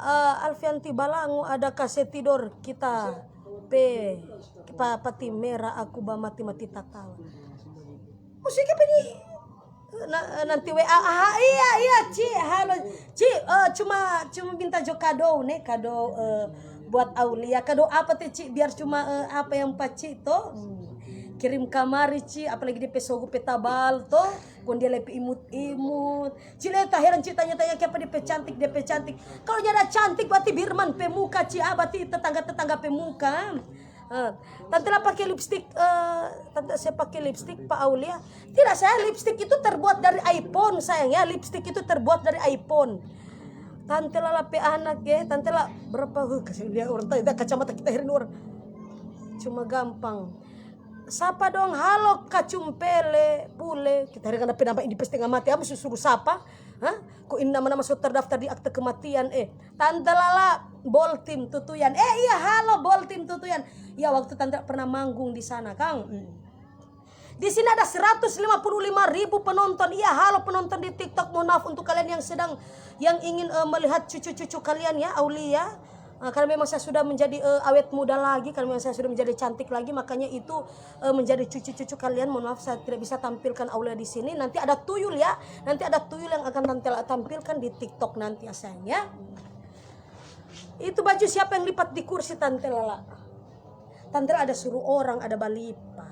Eh, Alfianti Balangu ada kase tidor kita pe pa-, pati mera, aku bamati-mati tatawa. Musik apa ni? Na-, nanti W A. Ah, iya, iya, Ci. Halo, Ci. Eh, cuma, cuma minta jo kado ne, kado, eh, buat Aulia. Kado apa te, Ci? Biar cuma, eh, apa yang pa Ci to. Hmm. Kirim kamari, Ci. Apalagi de pe sogo pe tabal to. Kong dia lebe imut-imut. Ci le taheran, Ci, tanya-tanya kiapa de pe cantik, de pe cantik. Kalau nyanda cantik, berarti Birman pe muka, Ci. Ah, berarti tetangga-tetangga pe muka. Eh, Tante La pake lipstik, eh, Tante se pake lipstik pa Aulia. Tidak, sayang, lipstik itu terbuat dari iPhone, sayang, ya. Lipstik itu terbuat dari iPhone. Tante Lala pe anak, ya. Tante La berapa? Huh, kasih lihat orang tadi, kacamata kita herin orang. Cuma gampang. Sapa dong? Halo, Kacumpele, Pule. Kita herin kan ada nama ini pe stengah mati. Apa suruh sapa? Hah? Ko ini nama-nama so terdaftar di akte kematian, eh. Tante Lala, Boltim Tutuyan. Eh, iya, halo, Boltim Tutuyan. Iya, waktu Tante pernah manggung di sana, kang. Hmm. Di sini ada seratus lima puluh lima ribu penonton. Iya, halo penonton di TikTok. Mohon maaf untuk kalian yang sedang, yang ingin, eh, melihat cucu-cucu kalian, ya, Aulia. Eh, karena memang saya sudah menjadi, eh, awet muda lagi, karena memang saya sudah menjadi cantik lagi, makanya itu, eh, menjadi cucu-cucu kalian. Mohon maaf, saya tidak bisa tampilkan Aulia di sini. Nanti ada tuyul, ya. Nanti ada tuyul yang akan Tante La tampilkan di TikTok nanti, ya, sayang, ya. Itu baju siapa yang lipat di kursi, Tante Lala? Tante Lala ada suruh orang, ada balipa.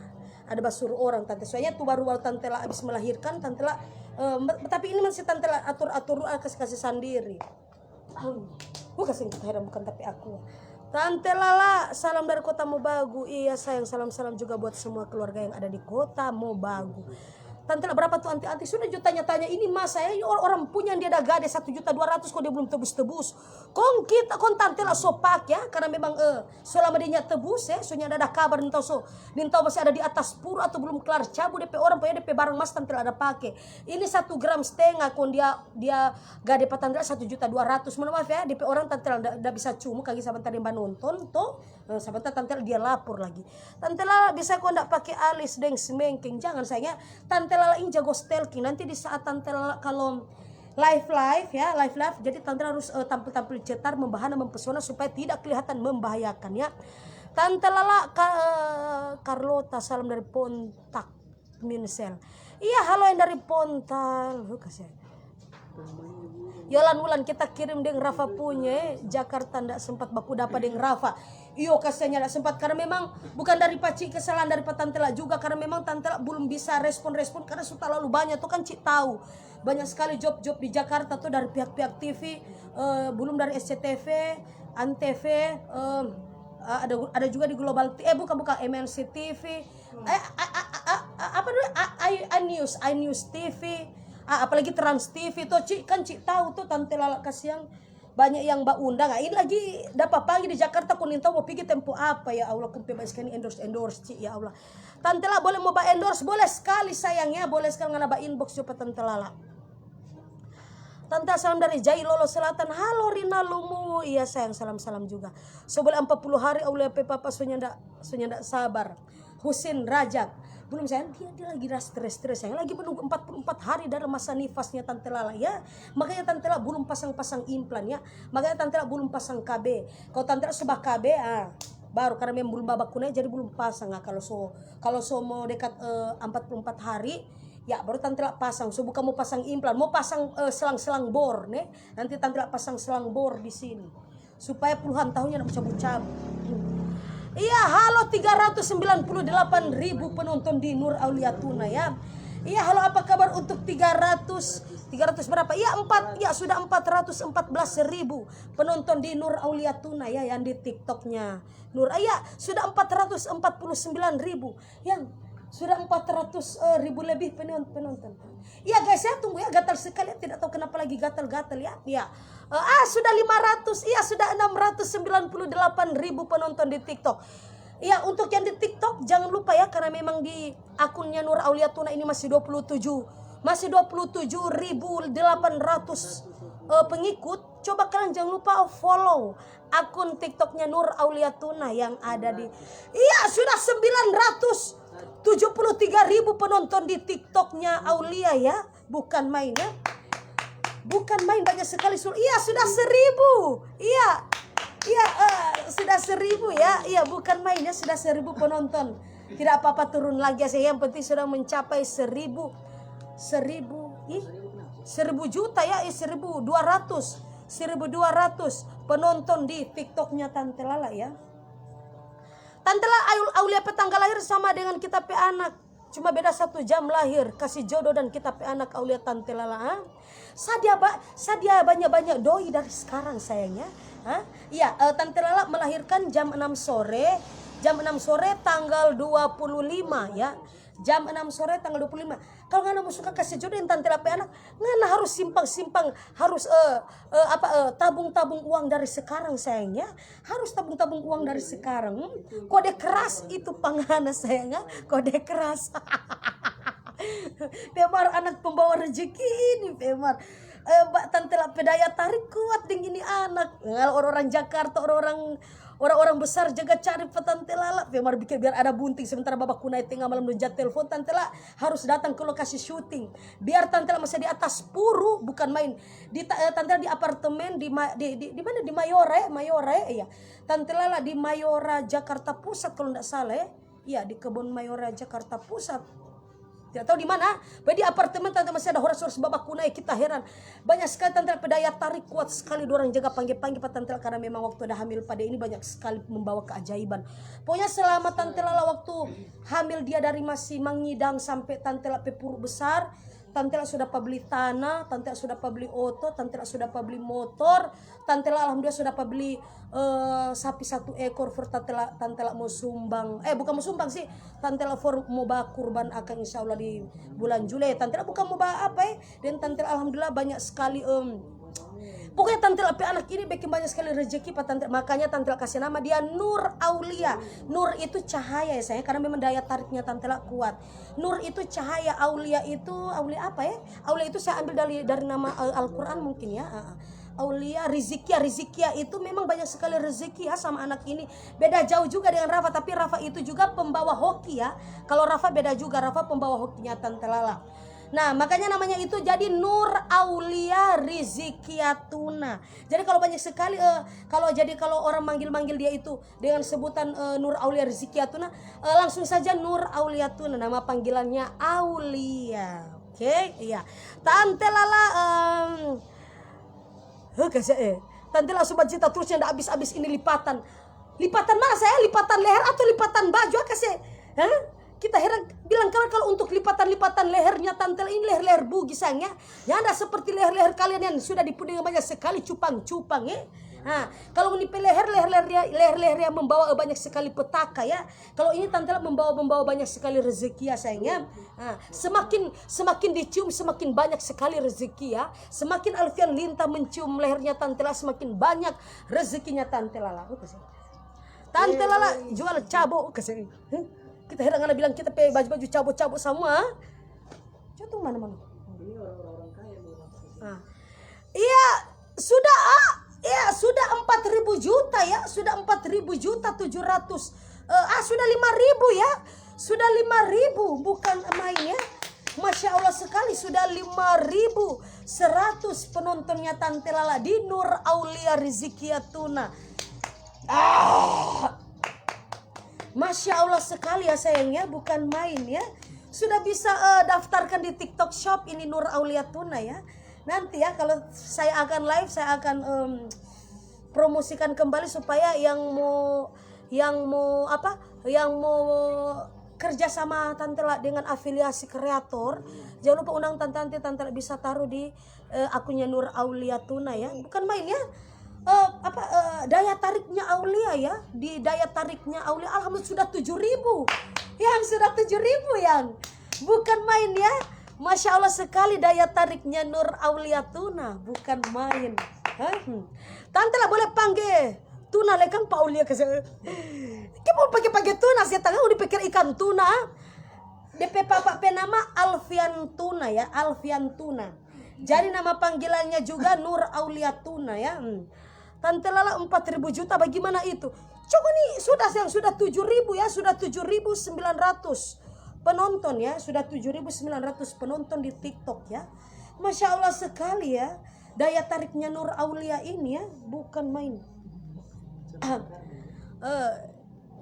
Ada basuruh orang, Tante. Soalnya tu baru-baru Tante Lala habis melahirkan, Tante Lala, eh, me-, tapi ini masih Tante Lala atur-atur, ah, kasih-kasih sandiri. Hmm. Bukan sing heran, bukan tapi aku. Tante Lala, salam dari Kota Mobagu. Iya, sayang, salam-salam juga buat semua keluarga yang ada di Kota Mobagu. Tante la, berapa tu anti-anti? Sudah jo tanya-tanya, ini masa ya, ini or-, orang punya dia ada gade satu juta dua ratus kok dia belum tebus-tebus. Kong kita, kong tante la so pake ya, karena memang, eh, selama dia nya tebus ya, so nya ada kabar, nintau so, nintau masih ada di atas puru atau belum kelar cabu depe orang, pokoknya depe barang mas tante la ada pake. Ini satu gram setengah, kong dia, dia gade pa tante la satu juta dua ratus. Mohon maaf ya, depe orang tante la nda, nda bisa cumu kaki sama tadi banonton to. Eh, sabanta tante la dia lapor lagi. Tante la bisa ko nda pake alis deng smengkeng. Jangan sayang ya. Tante la ini jago stalking. Nanti di saat tante la kalau live live ya, live live. Jadi tante la harus, eh, tampil-tampil cetar, membahana, mempesona supaya tidak kelihatan membahayakan ya. Tante Lala Ka-, Carlota, salam dari Pontak. Minsel. Iya, halo yang dari Pontal. Lu kasihan. Yolan Wulan kita kirim deng Rafa punya, eh. Jakarta ndak sempat baku dapa deng Rafa. Iyo, kasihannya ndak sempat karena memang bukan dari paci kesalahan dari pa tante la juga karena memang tante la belum bisa respon-respon karena su talalu banyak tuh kan ci tahu. Banyak sekali job-job di Jakarta tuh dari pihak-pihak T V, eh, belum dari S C T V, Antv, eh, ada ada juga di Global T V, eh bukan bukan M N C T V. Eh, a, a, a, a, apa dulu? A, I, I News, I News T V. Ah, apalagi Trans T V tuh, Ci, kan Ci tahu tuh Tante Lala kasiang banyak yang baundang. Ah, ini lagi dapat pagi di Jakarta, kuning tahu mau pergi tempo apa ya Allah, kumpe banyak sekali endorse endorse Ci ya Allah. Tante lah boleh mau ba endorse, boleh sekali sayangnya, boleh sekali ngana ba inbox juga Tante Lala. Tante salam dari Jailolo Selatan. Halo Rina Lumu. Iya sayang, salam-salam juga. So boleh empat puluh hari Aulia pe papa so nyanda, so nyanda sabar. Husin Rajab. Belum sayang, dia, dia lagi ras stres-stres sayang. Lagi menunggu empat puluh empat hari dari masa nifasnya Tante Lala ya. Makanya Tante Lala belum pasang-pasang implan ya. Makanya Tante Lala belum pasang K B. Kalau Tante Lala sudah K B, ah, baru karena memang belum babak kunai jadi belum pasang. Ah, kalau so, kalau so mau dekat, eh, empat puluh empat hari, ya baru Tante Lala pasang. So bukan mau pasang implan, mau pasang, eh, selang-selang bor ne. Nanti Tante Lala pasang selang bor di sini. Supaya puluhan tahunnya nak cabut-cabut. Iya, halo tiga ratus sembilan puluh delapan ribu penonton di Nur Aulia Tuna ya. Iya, halo apa kabar untuk tiga ratus, tiga ratus berapa? Iya, empat, ya sudah empat ratus empat belas ribu penonton di Nur Aulia Tuna ya yang di TikToknya. Nur, iya, sudah empat ratus empat puluh sembilan ribu. Yang sudah empat ratus, eh, ribu lebih penon-, penonton. Iya guys ya, tunggu ya, gatal sekali ya, tidak tahu kenapa lagi gatal-gatal ya. Ya. Eh, ah, sudah lima ratus, iya sudah enam ratus sembilan puluh delapan ribu penonton di TikTok. Iya, untuk yang di TikTok jangan lupa ya, karena memang di akunnya Nur Aulia Tuna ini masih dua puluh tujuh, masih dua puluh tujuh ribu delapan ratus, eh, pengikut. Coba kalian jangan lupa follow akun TikToknya Nur Aulia Tuna yang ada di, iya, sudah sembilan ratus tujuh puluh tiga ribu penonton di TikToknya Aulia ya. Bukan main ya. Bukan main, banyak sekali sul-, iya, sudah seribu. Iya. Iya, eh, sudah seribu ya. Iya, bukan main ya, sudah seribu penonton. Tidak apa-apa, turun lagi aja. Yang penting sudah mencapai seribu. Seribu, ih, seribu juta ya, eh, seribu dua ratus. Seribu dua ratus penonton di TikToknya Tante Lala ya. Tante Lala, Aul-, Aulia pe tanggal lahir sama dengan kita pe anak. Cuma beda satu jam lahir. Kasih jodoh dan kita pe anak Aulia Tante Lala, ah. Sadia ba-, sadia banyak-banyak doi dari sekarang sayangnya. Ah. Iya, eh, Tante Lala melahirkan jam enam sore. Jam enam sore tanggal dua puluh lima ya. Jam enam sore tanggal dua puluh lima. Kalau ngana mau suka kasih jodoh deng Tante Lala pe anak, ngana harus simpang-simpang, harus, eh, eh, apa, eh, tabung-tabung uang dari sekarang sayangnya. Harus tabung-tabung uang dari sekarang. Hmm? Kode keras itu pa ngana sayang, ah. Kode keras. Femar anak pembawa rezeki ini, Femar. Eh, ba-, Tante Lala pe daya tarik kuat deng ini anak. Kalau orang-orang Jakarta, orang-orang, orang-orang besar jaga cari pa Tante Lala. Femar bikin biar ada bunting sementara babak kunai tengah malam dong ja telepon Tante Lala harus datang ke lokasi syuting. Biar Tante Lala masih di atas puru, bukan main. Di ta-, eh, Tante Lala di apartemen di ma-, di, di, di mana? Di Mayora, eh? Mayora, eh? Iya. Tante Lala di Mayora, Jakarta Pusat, kalau ndak salah, eh. Iya, di Kebon Mayora, Jakarta Pusat. Tidak tahu di mana. Pokoknya di apartemen Tante masih ada horas-horas babak kunai, kita heran. Banyak sekali Tante Lala pe daya tarik kuat sekali, dorang jaga pangge-pangge pa Tante Lala karena memang waktu ada hamil pada ini banyak sekali membawa keajaiban. Pokoknya selama Tante Lala waktu hamil dia dari masih mangidang sampai Tante Lala pe puru besar, Tante la sudah pa beli tanah, tante la sudah pa beli oto, tante la sudah pa beli motor, tante la alhamdulillah sudah pa beli, eh, sapi satu ekor for tante la, tante la mo sumbang. Eh, bukan mo sumbang sih, tante la for mo ba kurban akang insya Allah di bulan Juli. Tante la bukan mo ba apa, eh, dan tante la alhamdulillah banyak sekali, em, pokoknya tante la pe anak ini bikin banyak sekali rezeki pa tante. Makanya tante la kasih nama dia Nur Aulia. Nur itu cahaya ya sayang, karena memang daya tariknya tante la kuat. Nur itu cahaya, aulia itu, aulia apa ya? Aulia itu saya ambil dari, dari nama Al- Al-Quran mungkin ya. Ah, ah. Aulia, rizikia, rizikia itu memang banyak sekali rezeki ya sama anak ini. Beda jauh juga dengan Rafa, tapi Rafa itu juga pembawa hoki ya. Kalau Rafa beda juga, Rafa pembawa hokinya Tante Lala. Nah, makanya namanya itu jadi Nur Aulia Rizikiatuna. Jadi kalau banyak sekali, eh, kalau jadi kalau orang manggil-manggil dia itu dengan sebutan, eh, Nur Aulia Rizikiatuna, eh, langsung saja Nur Auliatuna, nama panggilannya Aulia. Oke, iya. Tante Lala, em, eh, kasih, eh. Tante langsung bancita terus yang habis-habis ini lipatan. Lipatan mana saya? Lipatan leher atau lipatan baju? Kasih, hah? Kita heran bilang, kalau, kalau untuk lipatan-lipatan lehernya Tante ini leher-leher Bugis sayang ya. Ya, ada seperti leher-leher kalian yang sudah dipenuhi banyak sekali cupang-cupang ya. Nah, kalau ini pe leher, leher-leher dia, leher-leher yang membawa banyak sekali petaka ya. Kalau ini Tante membawa, membawa banyak sekali rezeki ya sayang ya. Nah, semakin, semakin dicium, semakin banyak sekali rezeki ya. Semakin Alfian Linta mencium lehernya Tante Lala, semakin banyak rezekinya Tante Lala. Oke, sih. Tante Lala jual cabo, oke, sih. Huh? Kita heran ngana bilang kita pe baju-baju cabo-cabo semua. Contoh mana, mana? Ini orang-orang kaya mau masuk ke sini. Ah. Iya, sudah, ah, iya, sudah empat ribu juta ya, sudah empat ribu juta tujuh ratus. Eh, ah, sudah lima ribu ya. Sudah lima ribu, bukan main ya. Masya Allah sekali, sudah lima ribu seratus penontonnya Tante Lala di Nur Aulia Rizikiatuna. Ah. Masya Allah sekali ya sayang ya, bukan main ya. Sudah bisa, eh, daftarkan di TikTok Shop ini Nur Auliatuna ya. Nanti ya kalau saya akan live, saya akan, em, promosikan kembali supaya yang mau, yang mau apa, yang mau kerja sama Tante Lala dengan afiliasi kreator, jangan lupa undang Tante, nanti Tante Lala bisa taruh di, eh, akunnya Nur Auliatuna ya. Bukan main ya. Eh, apa, eh, daya tariknya Aulia ya, di daya tariknya Aulia alhamdulillah sudah tujuh ribu. Yang sudah tujuh ribu yang bukan main ya. Masya Allah sekali daya tariknya Nur Auliatuna, bukan main. Hah? Hmm. Tante Lala boleh pangge Tuna le kang pa Aulia ke sana. Kita mau pangge-pangge Tuna, saya tanya udah pikir ikan tuna. Depe papa pe nama Alfian Tuna ya, Alfian Tuna. Jadi nama panggilannya juga Nur Auliatuna ya. Hmm. Tante Lala empat ribu juta, bagaimana itu? Coba nih, sudah yang sudah tujuh ribu ya, sudah tujuh ribu sembilan ratus penonton ya, sudah tujuh ribu sembilan ratus penonton di TikTok ya. Masya Allah sekali ya, daya tariknya Nur Aulia ini ya, bukan main. Eh,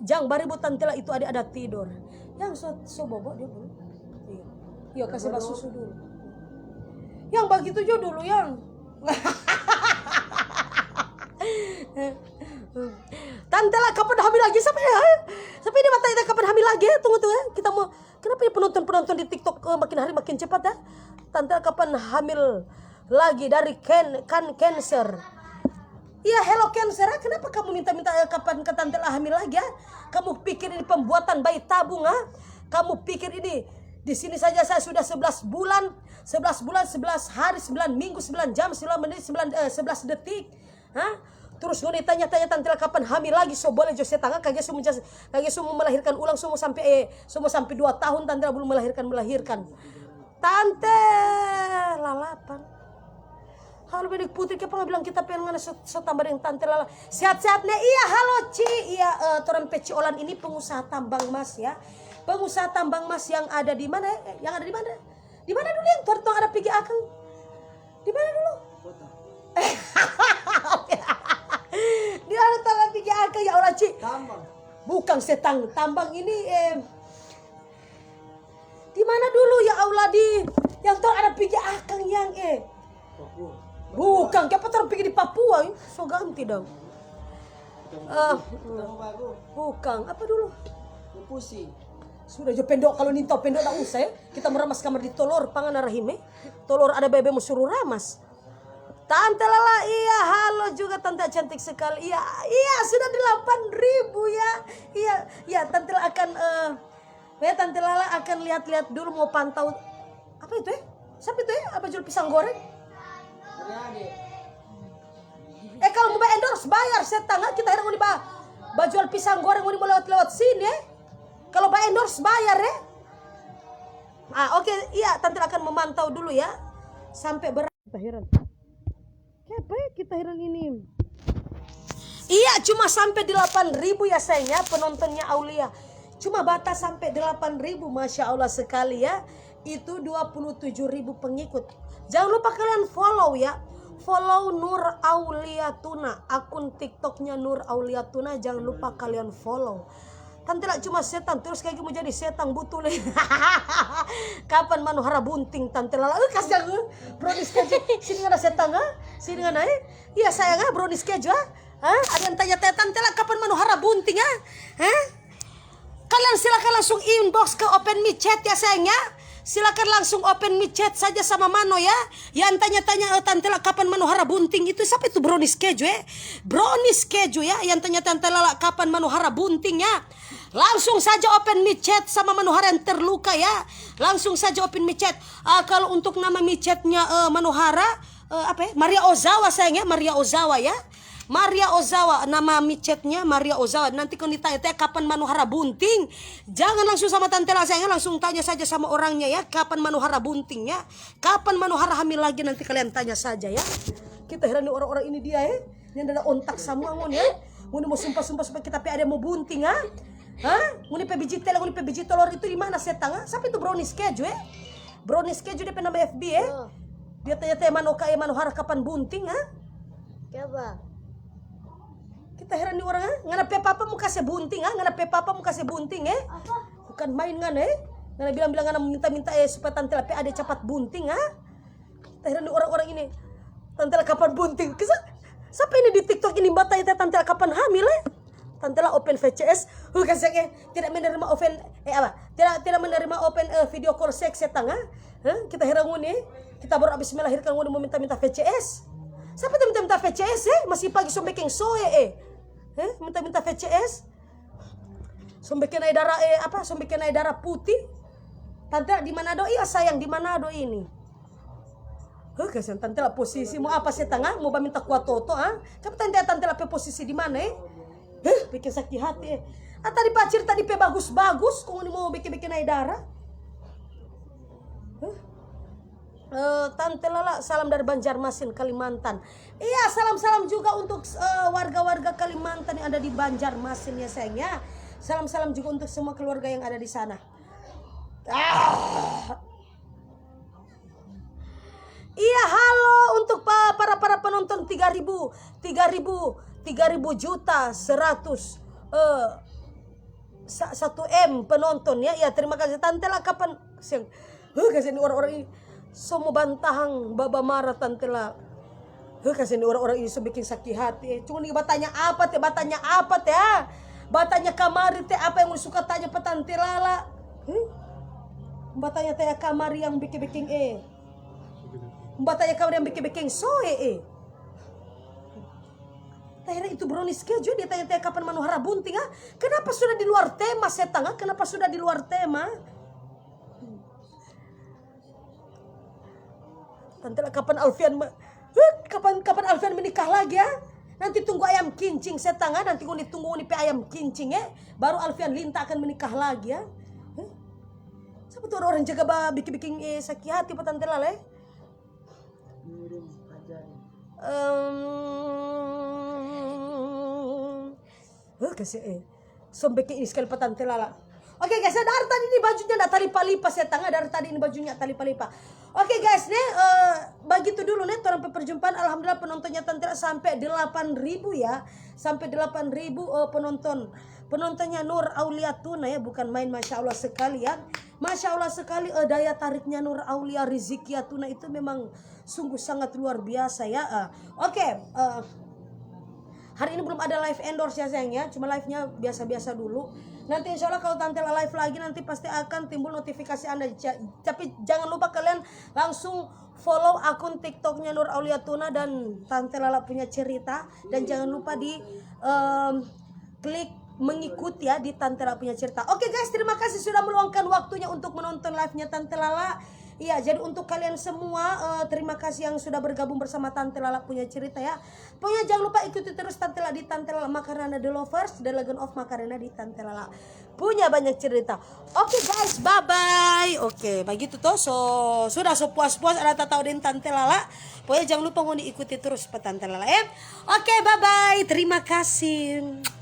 Jang, baribu Tante Lala itu ada, ada tidur. Yang so, so bobo dia belum. Iya. Iya, kasih basusu dulu. Yang bagitu jo dulu, yang. Tante Lala kapan hamil lagi? Sampai, ha? Sampai dia bertanya kapan hamil lagi? Tunggu, tunggu ya. Kita mau, kenapa ya penonton-penonton di TikTok, eh, makin hari makin cepat ya? Tante Lala kapan hamil lagi dari ken, kan cancer? Iya, hello cancer, ah, kenapa kamu minta-minta, eh, kapan ke Tante Lala hamil lagi, ah? Kamu pikir ini pembuatan bayi tabung, ah? Kamu pikir ini, di sini saja saya sudah sebelas bulan, sebelas bulan, sebelas hari, sembilan minggu, sembilan jam, sembilan menit, sembilan, eh, sebelas detik. Hah? Terus ngoni tanya-tanya Tante Lala kapan hamil lagi, so boleh jo se tanga, kage so menjas-, kage so mau melahirkan ulang, so mau sampai, eh, so mau sampai dua tahun Tante Lala belum melahirkan, melahirkan. Tante Lalapan. Halo, Benik Putri, kiapa nggak bilang kita pengen ngana so, so tambah dengan Tante Lala? Sehat-sehat ne? Iya, halo, Ci. Iya, eh, torang pe Ci Olan ini pengusaha tambang emas, ya. Pengusaha tambang emas yang ada di mana, eh? Yang ada di mana? Di mana dulu yang torang ada pigi akang? Di mana dulu? Di mana torang pigi akang, ya Allah, Ci? Tambang. Bukan setang, tambang ini, eh, di mana dulu, ya Allah, di yang torang ada pigi akang yang, eh? Papua. Bukan, kiapa torang pigi di Papua, eh? So ganti dong. Kita mau Eh, baru. Kita mau baru. Bukan, apa dulu? Pusing. Sudah jo pendo, kalau nintau pendo nda usah, eh. Kita mo ramas kamar di tolor, pangan na rahim, eh. Tolor ada bebe mo suru ramas. Tante Lala, iya, halo juga tante, cantik sekali. Iya, iya, sudah delapan ribu ya. Iya, iya, tante Lala akan, eh, ya, tante Lala akan lihat-lihat dulu, mau pantau. Apa itu, eh? Siapa itu, eh? Apa jual pisang goreng? Eh, kalau mau ba-endorse, bayar, setang, ah, kita heran ngoni ba, ba jual pisang goreng, ngoni mau lewat-lewat sini, eh. Kalau ba-endorse, bayar, eh. Ah, oke, iya, tante akan memantau dulu ya. Sampai berapa? Kita heran. Kenapa ya kita heran ini? Iya, cuma sampai delapan ribu ya, sayang, ya, penontonnya Aulia. Cuma batas sampai delapan ribu, Masya Allah sekali ya. Itu dua puluh tujuh ribu pengikut. Jangan lupa kalian follow ya. Follow Nur Aulia Tuna, akun TikToknya Nur Aulia Tuna, jangan lupa kalian follow. Tante Lala cuma setang, terus kayak gini mau jadi setang butul. Kapan manuhara bunting, Tante Lala? Eh, kasiang, eh. Brownies keju. Sini ngana setang, ha? Sini ngana, eh? Iya, sayang, ha? Brownies keju, ha? Ha? Ada yang tanya-tanya, Tante Lala kapan manuhara bunting, ha? Ha? Kalian silakan langsung inbox ke Open Me Chat ya, sayang, ya. Silakan langsung Open Me Chat saja sama Mano, ya. Yang tanya-tanya, eh, Tante Lala kapan manuhara bunting itu, siapa itu brownies keju, eh? Brownies keju, ya. Yang tanya Tante Lala kapan manuhara bunting, ya. Langsung saja Open Me Chat sama manuhara yang terluka, ya. Langsung saja Open Me Chat. Ah, kalau untuk nama Me Chatnya, eh, manuhara, eh, apa ya? Maria Ozawa, sayang, ya, Maria Ozawa, ya. Maria Ozawa, nama Me Chatnya Maria Ozawa. Nanti kong ditanya-tanya kapan manuhara bunting. Jangan langsung sama Tante Lala, sayang, ya, langsung tanya saja sama orangnya, ya, kapan manuhara bunting, ya. Kapan manuhara hamil lagi, nanti kalian tanya saja, ya. Kita heran ni orang-orang ini dia, eh. Nyanda ada ontak samua ngoni, eh. Ngoni mo sumpa-sumpa supaya kita pe ade mo bunting, ha? Ha? Ngoni pe biji tele, ngoni pe biji tolor itu di mana, setang, ha? Sapa itu brownies keju, eh? Brownies keju dia pe nama F B, eh? Oh. Dia tanya-tanya manuhara, eh, manuhara kapan bunting, ha? Coba. Kita heran ni orang, ha? Ngana pe papa mo kase bunting, ha? Ngana pe papa mo kase bunting, eh? Apa? Bukan main ngana, eh? Ngana bilang-bilang ngana minta-minta, eh, supaya Tante Lala pe ade capat bunting, ha? Kita heran ni orang-orang ini. Tante Lala kapan bunting? Kesa-, sapa ini di TikTok ini batanya Tante Lala kapan hamil, eh? Tante Lala open V C S. Huh, kasiang, eh. Tidak menerima open, eh, apa? Tidak, tidak menerima open, eh, video call seks, setang, ha? Huh? Kita heran ngoni, eh. Kita baru abis melahirkan, ngoni mo minta-minta V C S. Sapa itu minta-minta V C S, eh? Masih pagi so beking soe, eh. Eh, minta-minta V C S. So beking nae dara, eh, apa? So beking nae dara putih. Tante di Manado, iya sayang, di Manado ini. Huh, kasiang Tante Lala posisi mo apa, setang, ah? Mo baminta kua toto, ah? Kapa Tante, Tante Lala pe posisi di mana, eh? Huh, bikin sakit hati, eh. Ah, tadi pacir tadi pe bagus-bagus, kong ngoni mo bikin-bikin nae dara. Huh? Eh, Tante Lala, salam dari Banjarmasin, Kalimantan. Iya, salam-salam juga untuk, eh, warga-warga Kalimantan yang ada di Banjarmasin ya, sayang, ya. Salam-salam juga untuk semua keluarga yang ada di sana. Ah. Iya, halo untuk pa-, para, para penonton tiga ribu, tiga ribu, tiga ribu juta seratus, eh, sa-, satu M penonton ya. Ya, terima kasih Tante Lala kapan siang. Huh, kasiang ni orang-orang ini. So mo bantahang baba mara Tante Lala. Huh, kasiang ni orang-orang ini so bikin sakit hati, eh. Cuma ni batanya apa te, batanya apa te, ah? Batanya kamari te, apa yang suka tanya pa Tante Lala? Huh? Batanya te kamari yang bikin-bikin, eh. Batanya kamari yang bikin-bikin soe, eh. Tahera itu brownies keju, dia tanya-tanya kapan manuhara bunting, ah? Kenapa sudah di luar tema, setang, ah? Kenapa sudah di luar tema? Tante Lala, kapan Alfian me-, huh, kapan, kapan Alfian menikah lagi, ya? Nanti tunggu ayam kincing, setang, ah. Nanti ngoni tunggu ngoni pe ayam kincing, eh. Baru Alfian Linta akan menikah lagi, ya. Huh? Sapa tu orang-orang jaga ba biking-biking, eh, sakit hati pa Tante Lala, eh? Em, huh, kasiang, eh. So beking ini skali pa Tante Lala. Oke, guys, ya, dari tadi ini bajunya nda talipa-lipa, setang, dari tadi ini bajunya talipa-lipa. Oke, guys, ne, eh, bagitu dulu ne torang pe perjumpaan. Alhamdulillah, penontonnya Tante Lala sampe delapan ribu ya. Sampe delapan ribu, eh, penonton. Penontonnya Nur Aulia Tuna ya, bukan main, Masya Allah sekali ya. Masya Allah sekali, eh, daya tariknya Nur Aulia Riziki Atuna itu memang sungguh sangat luar biasa ya, eh. Oke, eh, hari ini belum ada live endorse ya, sayang, ya. Cuma live-nya biasa-biasa dulu. Nanti insya Allah kalau Tante Lala live lagi, nanti pasti akan timbul notifikasi Anda. Ja-, tapi jangan lupa kalian langsung follow akun TikToknya Nur Aulia Tuna dan Tante Lala punya cerita. Dan jangan lupa di, em, klik mengikuti ya di Tante Lala punya cerita. Oke guys, terima kasih sudah meluangkan waktunya untuk menonton live-nya Tante Lala. Iya, jadi untuk kalian semua, eh, terima kasih yang sudah bergabung bersama Tante Lala punya cerita ya. Pokoknya jangan lupa ikuti terus Tante Lala di Tante Lala Macarena The Lovers, The Legend of Macarena di Tante Lala punya banyak cerita. Oke guys, bye bye. Oke, begitu toh. So, sudah, so puas-puas ada tatau deng Tante Lala. Pokoknya jangan lupa ngoni ikuti terus pa Tante Lala, eh. Oke, bye bye. Terima kasih.